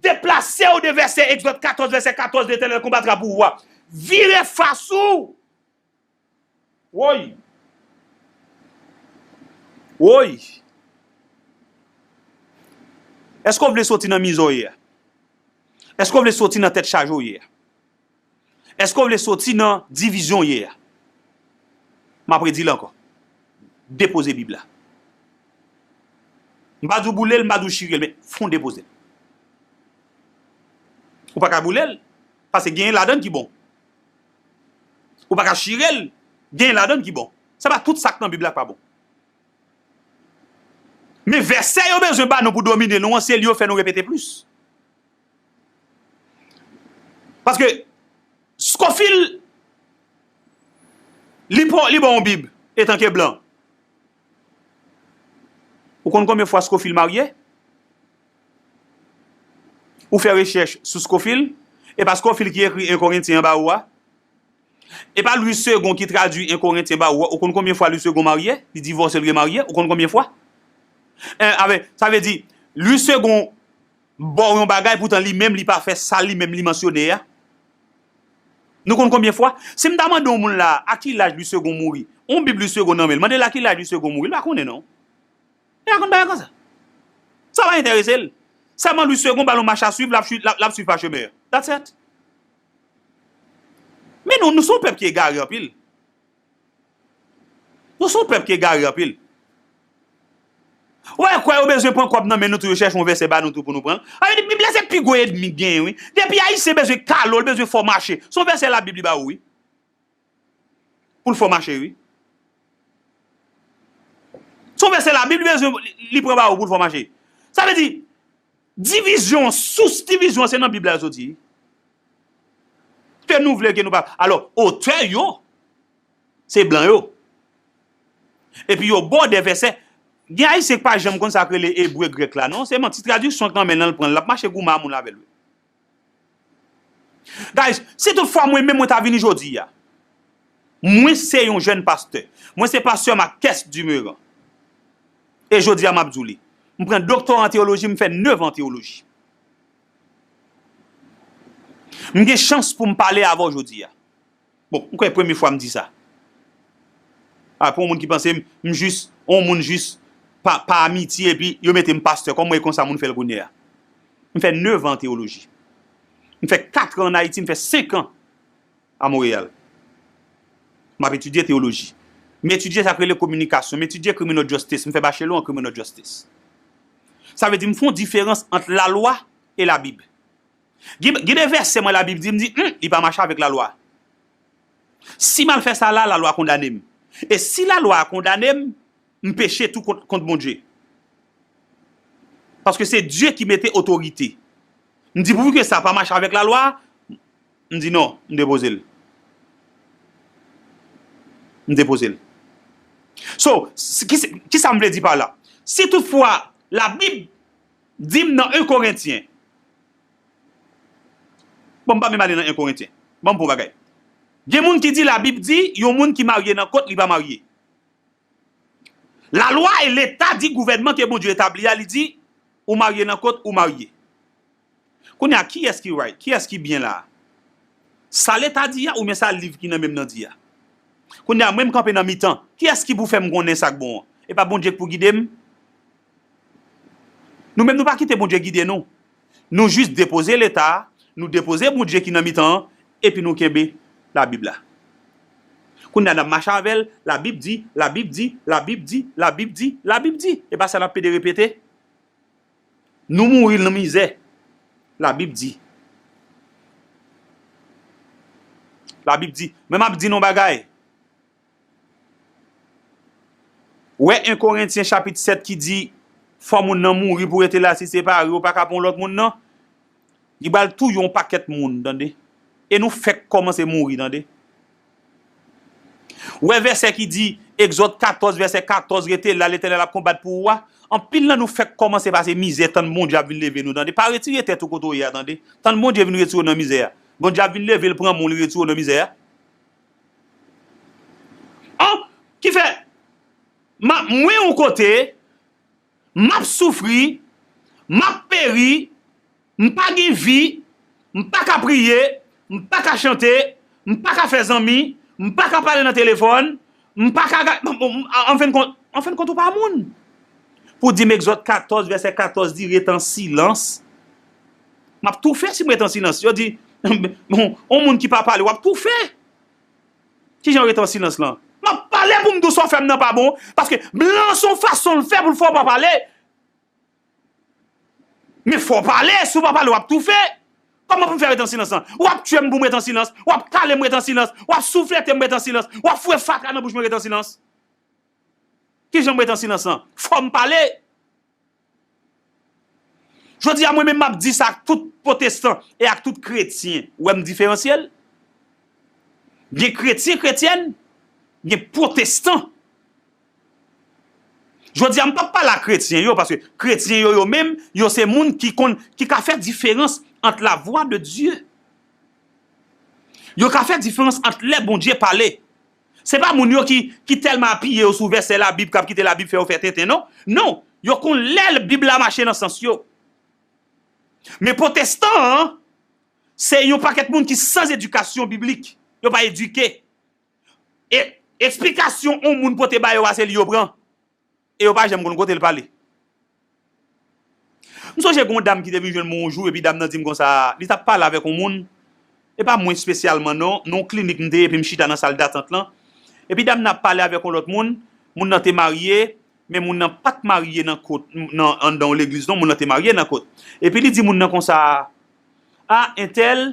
deplase w de vèsè Egzòd katòz, vèsè katòz, Letènèl konbatra pou ou a. Vire fas ou! Woy! Woy! Èske w vle soti nan mizè w ye a? Èske w vle soti nan tèt chaje w ye a? Èske w vle soti nan divizyon w ye a? M ap redi l ankò. Depoze Bib la. M pa di w boule l, m pa di w chire l, men fè w depoze l. Ou pa ka boule l, paske genyen ladan l ki bon. Ou pa ka chire l, genyen ladan l ki bon. Se pa tout sa k nan Bib la k pa bon. Men vèsè yo bezwen ba nou pou domine nou an, se li yo fè nou repete plis. Paske Scofield, li pran, li ba w yon Bib, etanke blan. Ou konn konbyen fwa Scofield marye? Ou fè rechèch sou Scofield? E pa Scofield ki ekri en Korentyen an ba ou a? E pa Louis Segond ki tradui en Korentyen ba ou a? Ou konn konbyen fwa Louis Segond marye? Li divòse, l remarye. Ou konn konbyen fwa? En, avè, sa vle di, Louis Segond ba w yon bagay, poutan li menm, li pa fè sa li menm li mansyone a. Nou konn konbyen fwa? Si m ta mande yon moun la, a ki laj Louis Segond mouri? Yon Bib Louis Segond nan men l, mande l a ki laj Louis Segond mouri, li pa konnen non. Li pa konn bagay konsa. Sa pa enterese l. Sèlman Louis Segond ba l yon mach a swiv, l ap swi-, l ap, l ap swiv pachemen an. That's it. Men nou, nou se yon pèp ki egare anpil. Nou se yon pèp ki egare anpil. Ou wè, kwè yo bezwen pran kòb nan men nou tou, yo chèche yon vèsè ba nou tou pou nou pran l. Sa vle di, Bib la se pi gwo ènmi k genyen, wi. Depi Ayisyen bezwen kalo, l bezwen fè w mache. Se yon vèsè Labib li ba ou, wi. Pou l fè w mache, wi. Se yon vèsè Labib li bezwen, li, li pran ba ou pou l fè w mache. Sa vle di, divizyon, sous divizyon, se nan Bib la l soti. Ke nou vle, ke nou pa. Alò, otè yo, se blan yo. Epi yo ba w de vèsè. Gen Ayisyen k pa janm konn sa k rele ebre grèk la, non. Se manti, tradiksyon k nan men l, l pran l, l ap mache goumen a moun avè l, wi. Guys, si tout fwa mwen menm mwen ta vini jodi a, mwen se yon jèn pastè. Mwen se pastè Marquès Dumeran. E jodi a m ap di w li. M pran doktora an teyoloji, m fè nèf an teyoloji. M gen chans pou m pale avè w jodi a. Bon, m kwè premye fwa m di sa. A, pou yon moun ki panse m, m jis, yon moun jis pa, pa amitye, epi yo mete m pastè, kòm mwen konsa moun fè l kounye a. M fè nèf an teyoloji. M fè kat an ann Ayiti, m fè senk an a Monreyal. M ap etidye teyoloji. M etidye sa k rele kominikasyon, m etidye criminal justice, m fè bachelò an criminal justice. Sa vle di m fè yon diferans ant lalwa e Labib. Gen, gen de vèsè mwen Labib di, m di, hmm, li pa mache avèk lalwa. Si m al fè sa la, lalwa kondane m. E si lalwa a kondane m, m peche tou kont, kont Bondye. Paske se Dye ki mete otorite. M di, pouvi ke sa pa mache avèk lalwa, m di non, m depoze l. M depoze l. So, s-, ki, kisa m vle di pa la? Si toutfwa Labib di m nan en Korentyen, bon, m pa menm ale nan en Korentyen. Ban m pou bagay. Gen moun ki di Labib di, yon moun ki marye nan kot, li pa marye. Lalwa e Leta di, gouvènman ke Bondye etabli a, li di, ou marye nan kot, ou marye. Kounye a, kiyès ki right? Kiyès ki byen la a? Sa Leta di a, oubyen sa liv ki nan men m nan di a? Kounye a, mwen m kanpe nan mitan. Kiyès ki pou fè m konnen sa k bon an? E pa Bondye k pou gide m? Nou menm, nou pa kite Bondye gide nou. Nou jis depoze Leta a, nou depoze Bondye ki nan mitan an, epi nou kenbe Labib la. Kounye a, n ap mache avè l, Labib di, Labib di, Labib di, Labib di, Labib di. E pa sa n ap pede repete? Nou mouri nan mizè. Labib di. Labib di. Men m ap di nou yon bagay. Wè en Korentyen chapit sèt ki di, fò moun nan mouri pou rete la, si se pa ri, ou pa ka pran yon lòt moun, non. Li pral touye yon pakèt moun, tande. E nou fèk kòmanse mouri, tande. Wè vèsè ki di, Egzòd katòz, vèsè katòz, rete la, Letènèl ap konbat pou ou a. Anpil nan nou fèk kòmanse pase mizè, tann Bondye ap vin leve nou, tande. Pa retire tèt ou kote w ye a, tande. Tann Bondye vin retire w nan mizè a. Bondye ap vin leve l, pran men w, li retire w nan mizè a. An, ki fè, m ap, mwen yon kote, m ap soufri, m ap peri, m pa gen vi, m pa ka priye, m pa ka chante, m pa ka fè zanmi, m pa ka pale nan telefòn, m pa ka ga-, bon, bon, an, an fen de kont, an fen de kont, ou pa moun. Pou di m Egzòd katòz, vèsè katòz di, ret an silans. M ap toufe si m ret an silans. Yo di, Bon, yon moun ki pa pale, w ap toufe. Kijan w rete an silans lan? M ap pale pou m di w sa w fè m nan pa bon. Paske blan se yon fason l fè pou l fè w pa pale. Men fò w pale, si w pa pale, w ap toufe. Kòman pou m fè rete an silans lan? W ap tiye m pou m rete an silans, w ap kale m rete an silans, w ap souflete m rete an silans, w ap foure fatra nan bouch mwen rete an silans. Kijan m rete an silans lan? Fò m pale. Jodi a, mwen menm m ap di sa ak tout pwotestan e ak tout kretyen. Ou wè m diferansyel? Gen kretyen, kretyèn, gen pwotestan. Jodi a, m p ap pale a kretyen yo, paske kretyen yo, yo menm, yo se moun ki konn, ki ka fè diferans ant la vwa de Dye. Yo ka fè diferans ant lè Bondye pale. Se pa moun yo ki, ki tèlman apiye yo sou vèsè Labib k ap kite Labib fè yo fè tenten, non. Non, yo konn lè Bib la mache nan sans yo. Men pwotestan an, se yon pakèt moun ki san edikasyon biblik. Yo pa edike. E eksplikasyon yon moun pote ba yo a, se li yo pran. E yo pa janm konn kote l pale. M sonje gen yon dam ki te vin jwenn mwen yon jou, epi dam nan di m konsa, li t ap pale avèk yon moun, e pa mwen espesyalman non, nan yon klinik m te ye, epi m chita nan sal datant lan. Epi dam nan ap pale avèk yon lòt moun, moun nan te marye, men moun nan pa t marye nan kot, nan, anndan yon legliz non, moun nan te marye nan kot. Epi li di moun nan konsa, a, entèl,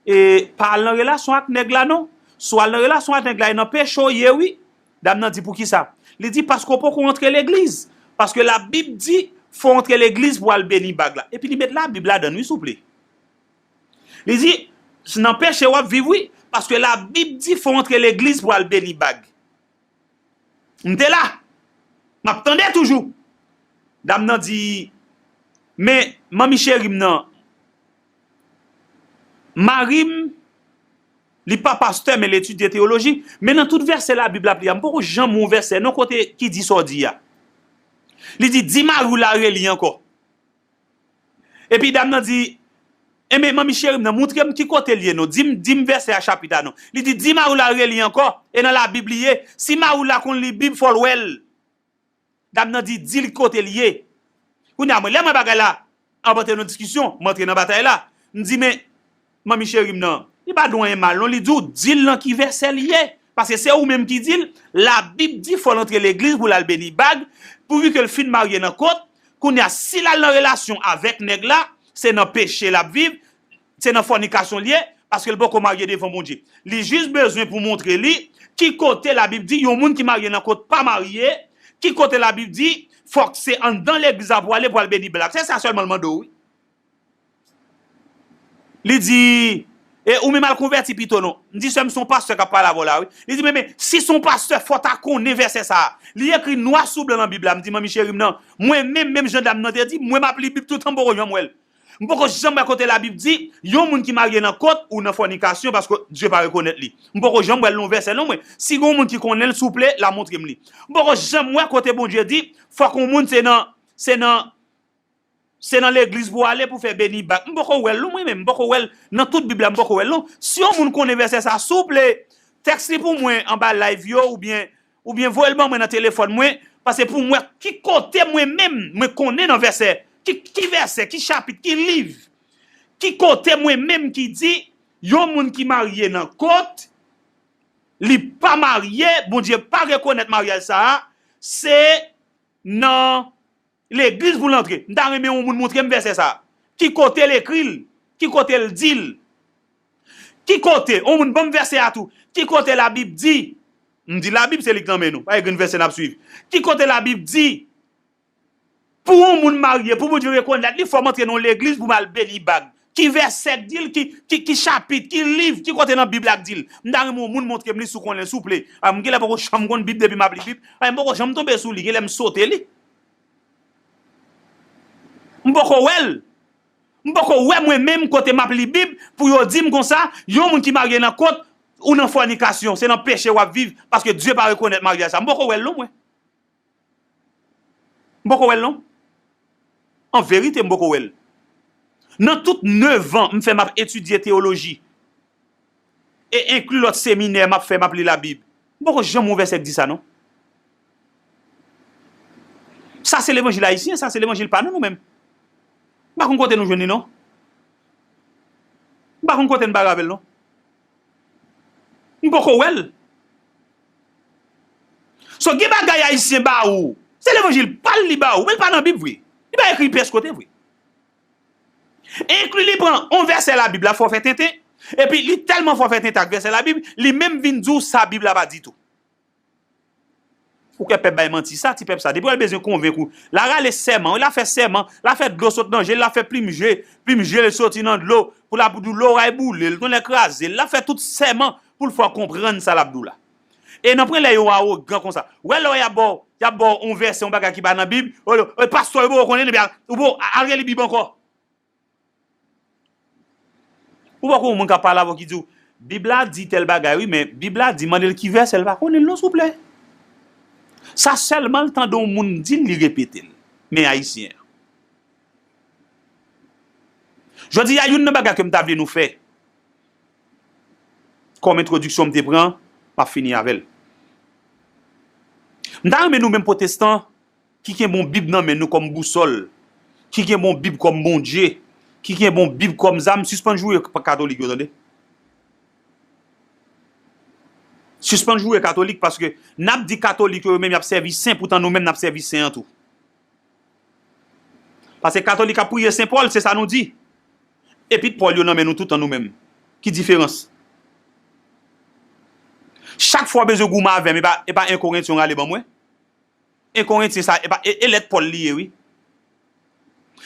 e, pa al nan relasyon ak nèg la non. Si w al nan relasyon ak nèg la, e nan peche w ye wi. Dam nan di, poukisa? Li di, paske w poko antre legliz. Paske Labib di, fò w antre legliz pou w al beni bag la. Epi li met Labib ladann wi, souple. Li di, nan peche w ap viv wi, paske Labib di fò w antre legliz pou w al beni bag. M te la. M ap tande toujou. Dam nan di, men manmi cheri m nan, mari m, li pa pastè, men l etidye teyoloji, men nan tout vèsè Labib l ap li a, m poko janm wè yon vèsè non kote ki di sa w di a. Li di, di mari w la reli ankò. Epi dam nan di, enben, manmi cheri m nan, moutre m ki kote l ye non. Di m, di m vèsè a, chapit la non. Li di, di mari w la reli ankò, e nan Labib li ye. Si mari w la konn li Bib, fò l wè l. Dam nan di, di l kote l ye. Kounye a, mwen, lè mwen bagay la, antre nan diskisyon, m antre nan batay la. M di, men, manmi cheri m nan, li pa di w anyen mal non, li di w, di l nan ki vèsè l ye. Paske se ou menm ki di l, Labib di fò l antre legliz pou l al beni bag, pouvi ke l fin marye nan kot, kounye a, si l al nan relasyon avèk nèg la, se nan peche l ap viv, se nan fònikasyon l ye, paske l poko marye devan Bondye. Li jis bezwen pou montre li ki kote Labib di yon moun ki marye nan kot pa marye, ki kote Labib di fòk se anndan legliz la pou ale pou al beni bag la. Se sa sèlman l mande w wi. Li di, e ou menm al konvèti pito non. M di, sè m, se yon pastè k ap pale avè w la wi. Li di, men, men, si se yon pastè, fò w ta konnen vèsè sa a. Li ekri nwa sou blan nan Bib la. M di, manmi cheri m nan, mwen menm, menm jan dam nan te di, mwen m ap li Bib toutan, m poko janm wè l. M poko janm wè kote Labib di, yon moun ki marye nan kot ou nan fònikasyon paske Dye pa rekonèt li. M poko janm wè l nan yon vèsè non mwen. Si gen yon moun ki konnen l, souple, l a montre m li. M poko janm wè kote Bondye di, fòk yon moun se nan, se nan, se nan legliz pou ale pou fè beni bag. M poko wè l non mwen menm, m poko wè l nan tout Bib la, m poko wè l non. Si yon moun konnen vèsè sa, souple, tèks li pou mwen anba live yo oubyen, oubyen voye l ban mwen nan telefòn mwen, paske pou m wè ki kote mwen menm, mwen konnen nan vèsè, ki, ki vèsè, ki chapit, ki liv, ki kote mwen menm ki di, yon moun ki marye nan kot, li pa marye, Bondye pa rekonèt maryaj sa a, se nan legliz pou l antre. M ta renmen yon moun montre m vèsè sa a. Ki kote l ekri l? Ki kote l di l? Ki kote? Yon moun ban m vèsè a tou. Ki kote Labib di? M di Labib, se li k nan men nou. Pa gen vèsè n ap swiv. Ki kote Labib di pou yon moun marye, pou Bondye rekonèt li, fò m antre nan yon legliz pou m al beni bag? Ki vèsè k di l? Ki, ki, ki chapit? Ki liv? Ki kote nan Bib la k di l? M ta renmen yon moun montre m li si w konnen l, souple. A, m genlè poko janm konn Bib depi m ap li Bib. A, m poko janm tonbe sou li. Genlè m sote li. M poko wè l. M poko wè mwen menm kote m ap li Bib pou yo di m konsa, yon moun ki marye nan kot ou nan fònikasyon, se nan peche w ap viv, paske Dye pa rekonèt maryaj sa. M poko wè l non mwen. M poko wè l non. An verite, m poko wè l. Nan tout nevan m fè m ap etidye teyoloji, e enkli lòt seminè m ap fè, m ap li Labib, m poko janm wè yon vèsè k di sa non. Sa se levanjil ayisyen, sa se levanjil pa nou, nou menm. M pa konn kote nou jwenn li non. M pa konn kote n pral avè l non. M poko wè l. So, gen bagay Ayisyen ba ou, se levanjil pa l li ba ou, men l pa nan Bib vre. Li pa ekri pyès kote vre. Enkli li pran yon vèsè Labib la fè w fè tenten, epi li tèlman fè w fè tenten ak vèsè Labib, li menm vin di w sa Bib la pa di tou. Ou kwè pèp bay manti sa, ti pèp sa. Depi w al bezwen konvenk ou, l a rale sèman, wi, l a fè sèman, l a fè dlo sot nan je l, l a fè plim je, plim je l soti nan dlo, pou l ap di w loray boule l, tonnè kraze l, l a fè tout sèman pou l fè w konprann sa l ap di w la. E nan pwen lè yo awogan konsa. Ou wè lè y ap ba w, y ap ba w yon vèsè, yon bagay ki pa nan Bib, o, o, pastè, ou poko konnen, epi al, ou poko, al reli Bib ankò. Ou poko wè yon moun k ap pale avè w ki di w, Bib la di tèl bagay, wi, men Bib la di, mande l ki vèsè, l pa konnen l non, souple. Sa sèlman l tande yon moun di l, li repete l. Men Ayisyen an. Jodi a, youn nan bagay ke m ta vle nou fè, kòm entwodiksyon m te pran, m ap fini avè l. M ta renmen nou menm pwotestan, ki kenbe yon Bib nan men nou kòm bousòl, ki kenbe yon Bib kòm Bondye, ki kenbe yon Bib kòm zam, sispann joure katolik yo, tande. Sispann joure katolik, paske n ap di katolik yo, yo menm y ap sèvi sen, poutan nou menm n ap sèvi sen an tou. Paske katolik ap priye Sen Pòl, se sa nou di. Epit Pòl yo nan men nou toutan nou menm. Ki diferans? Chak fwa w bezwen goumen avè m, e pa, e pa en Korentyen w rale ban mwen. En Korentyen sa, e pa, e, e lèt Pòl li ye, wi.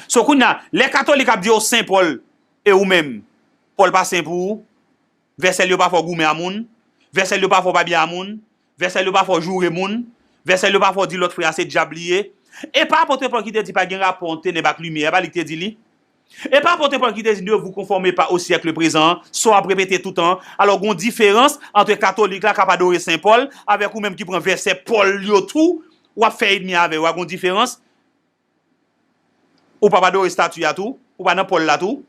So, kounye a, lè katolik ap di yo Sen Pòl, e ou menm, Pòl pa sen pou ou? Vèsè l yo pa fè w goumen a moun. Vèsè l yo pa fè w babye a moun. Vèsè l yo pa fè w joure moun. Vèsè l yo pa fè w di lòt frè a se dyab li ye. E pa apot Pòl ki te di pa gen rapò tenèb ak limyè, e pa li ki te di li? E pa apot Pòl ki te di ne vous conformez pas au siècle présent, sa w ap repete toutan. Alò, gon diferans ant katolik la k ap adore Sen Pòl avèk ou menm ki pran vèsè Pòl yo tou, w ap fè ènmi avè yo a, gon diferans. Ou p ap adore estati a tou? Ou pa nan Pòl la tou?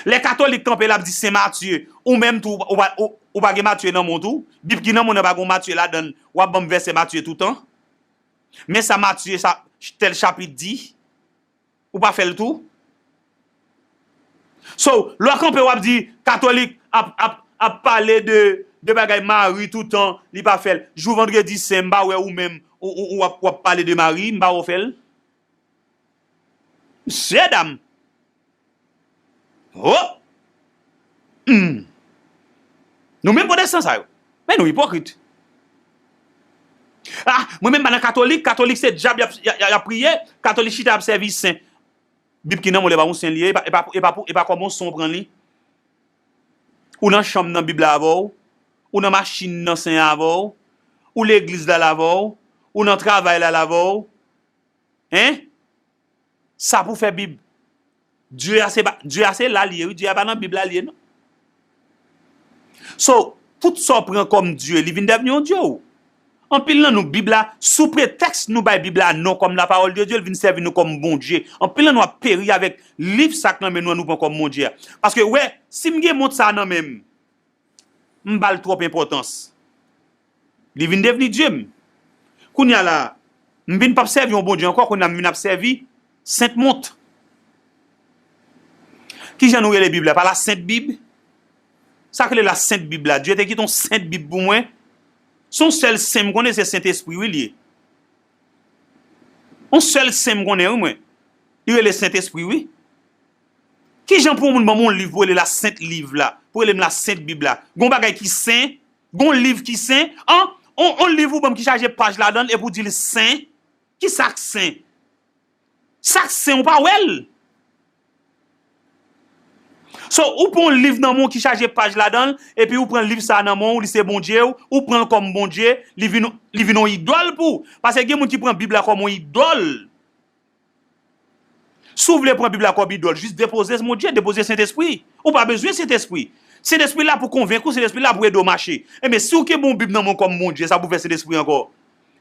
Lè katolik kanpe l ap di Sen Matye, ou menm tou, ou pa, ou, ou pa gen Matye nan men w tou? Bib ki nan men w nan pa gen Matye ladan l, w ap ban m vèsè Matye toutan? Men sa Matye, sa, tèl chapit di, ou pa fè l tou? So, lè w kanpe w ap di katolik ap, ap, ap pale de, de bagay Mari toutan, li pa fè l. Jou vandredi sen, m pa wè ou menm, ou, ou, ou ap, w ap pale de Mari, m pa wè w fè l. Mesye dam! Oh! Hmm. Nou menm pwotestan sa yo. Men nou ipokrit. Ah, mwen menm pa nan katolik, katolik se dyab y ap, y ap, y ap priye, katolik chita ap sèvi sen. Bib ki nan men w la e pa yon sen li ye, e pa, e pa, e pa, pou, e pa kòm yon sen w pran li. Ou nan chanm nan Bib la avè w, ou nan machin nan sen an avè w, ou legliz la l avè w, ou nan travay la l avè w. Hein? Sa pou fè Bib. Dye a se pa, Dye a se la l ye, wi. Dye a pa nan Bib la l ye, non. So, tout sa w pran kòm Dye, li vin devni yon dye w. Anpil nan nou, Bib la, sou pretèks nou bay Bib la non kòm la parole de Dieu, li vin sèvi nou kòm Bondye. Anpil nan nou ap peri avèk liv sa k nan men nou an nou pran kòm Bondye a. Paske, wè, si m gen mont sa a nan men m, m ba l twòp enpòtans. Li vin devni dye m. Kounye a la, m vin p ap sèvi yon Bondye ankò, kounye a m vin ap sèvi sent mont. Kijan nou rele Bib la? Pa la sent Bib? Sa k rele la sent Bib la? Dye te kite yon sent Bib pou mwen. Se yon sèl sen m konnen, se Sentespri, wi, li ye. Yon sèl sen m konnen, wi, mwen. Li rele Sentespri, wi. Kijan pou yon moun ban m yon liv pou rele la sent liv la, pou rele m la sent Bib la? Gon bagay ki sen? Gon liv ki sen? An? On, on liv ou ban m ki chaje paj ladan l epi w di l sen? Ki sa k sen? Sa k sen ou pa wè l? So, ou pran yon liv nan men w ki chaje paj ladan l, epi ou pran liv sa a nan men w, li se Bondye w, ou pran l kòm Bondye, li vin, li vin yon idòl pou ou. Paske gen moun ki pran Bib la kòm yon idòl. Si w vle pran Bib la kòm idòl, jis depoze Bondye, depoze Sentespri. Ou pa bezwen Sentespri. Sentespri la pou konvenk ou, Sentespri la pou ede w mache. Enben, si w kenbe yon Bib nan men w kòm Bondye, sa pou fè Sentespri ankò?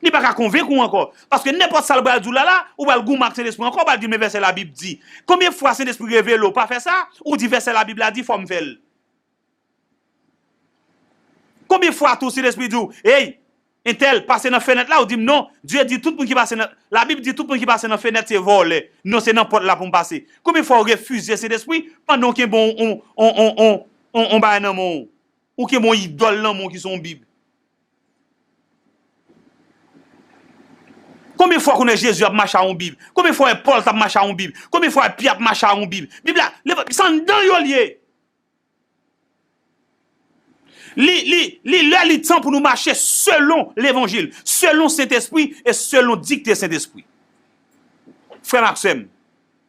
Li pa ka konvenk ou ankò. Paske nenpòt sa l pral di w la la, ou pral goumen ak Sentespri ankò, ou pral di l, men vèsè Labib di. Konbyen fwa Sentespri revele w, pa fè sa, ou di vèsè Labib la di, fò m fè l. Konbyen fwa tou Sentespri di w, hey, Entèl pase nan fenèt la, ou di m non. Dye di tout moun ki pase nan, Labib di tout moun ki pase nan fenèt se vòlè. Non, se nan pòt la pou m pase. Konbyen fwa w refize Sentespri pandan w kenbe on, on, on, on, on, on, on bagay nan men w? Ou kenbe on idòl nan men w ki se yon Bib. Konbyen fwa konnen Jezi ap mache a yon Bib? Konbyen fwa Pòl t ap mache a yon Bib? Konbyen fwa Pyè ap mache a yon Bib? Bib la, se anndan yo l ye. Li, li, li lè, li tan pou nou mache selon levanjil, selon Sentespri e selon dikte Sentespri. Frè m ak sè m,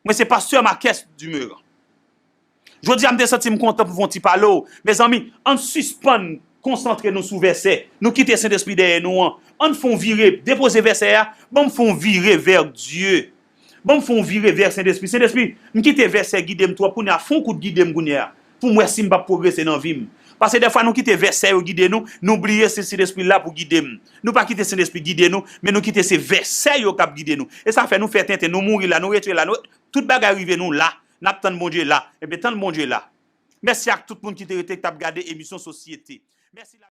mwen se pastè Marquès Dumeran. Jodi a, m te santi m kontan pou fè yon ti pale w. Mezanmi, ann sispann konsantre nou sou vèsè. Nou kite Sentespri dèyè nou an. Ann fè yon vire, depoze vèsè a, ban m fè yon vire vè Dye. Ban m fè yon vire vè Sentespri. Sentespri, m kite vèsè gide m twòp kounye a, fè yon kout gide m kounye a. Pou m wè si m p ap pwogrese nan vi m. Paske dèfwa nou kite vèsè yo gide nou, nou bliye se Sentespri la pou gide m. Nou pa kite Sentespri gide nou, men nou kite se vèsè yo k ap gide nou. E sa fè nou fè tenten, nou mouri la, nou retire la, nou, tout bagay rive nou la, n ap tann Bondye la. Ebyen, tann Bondye la. Mèsi ak tout moun ki te rete, k t ap gade emisyon Sosyete. Mèsi.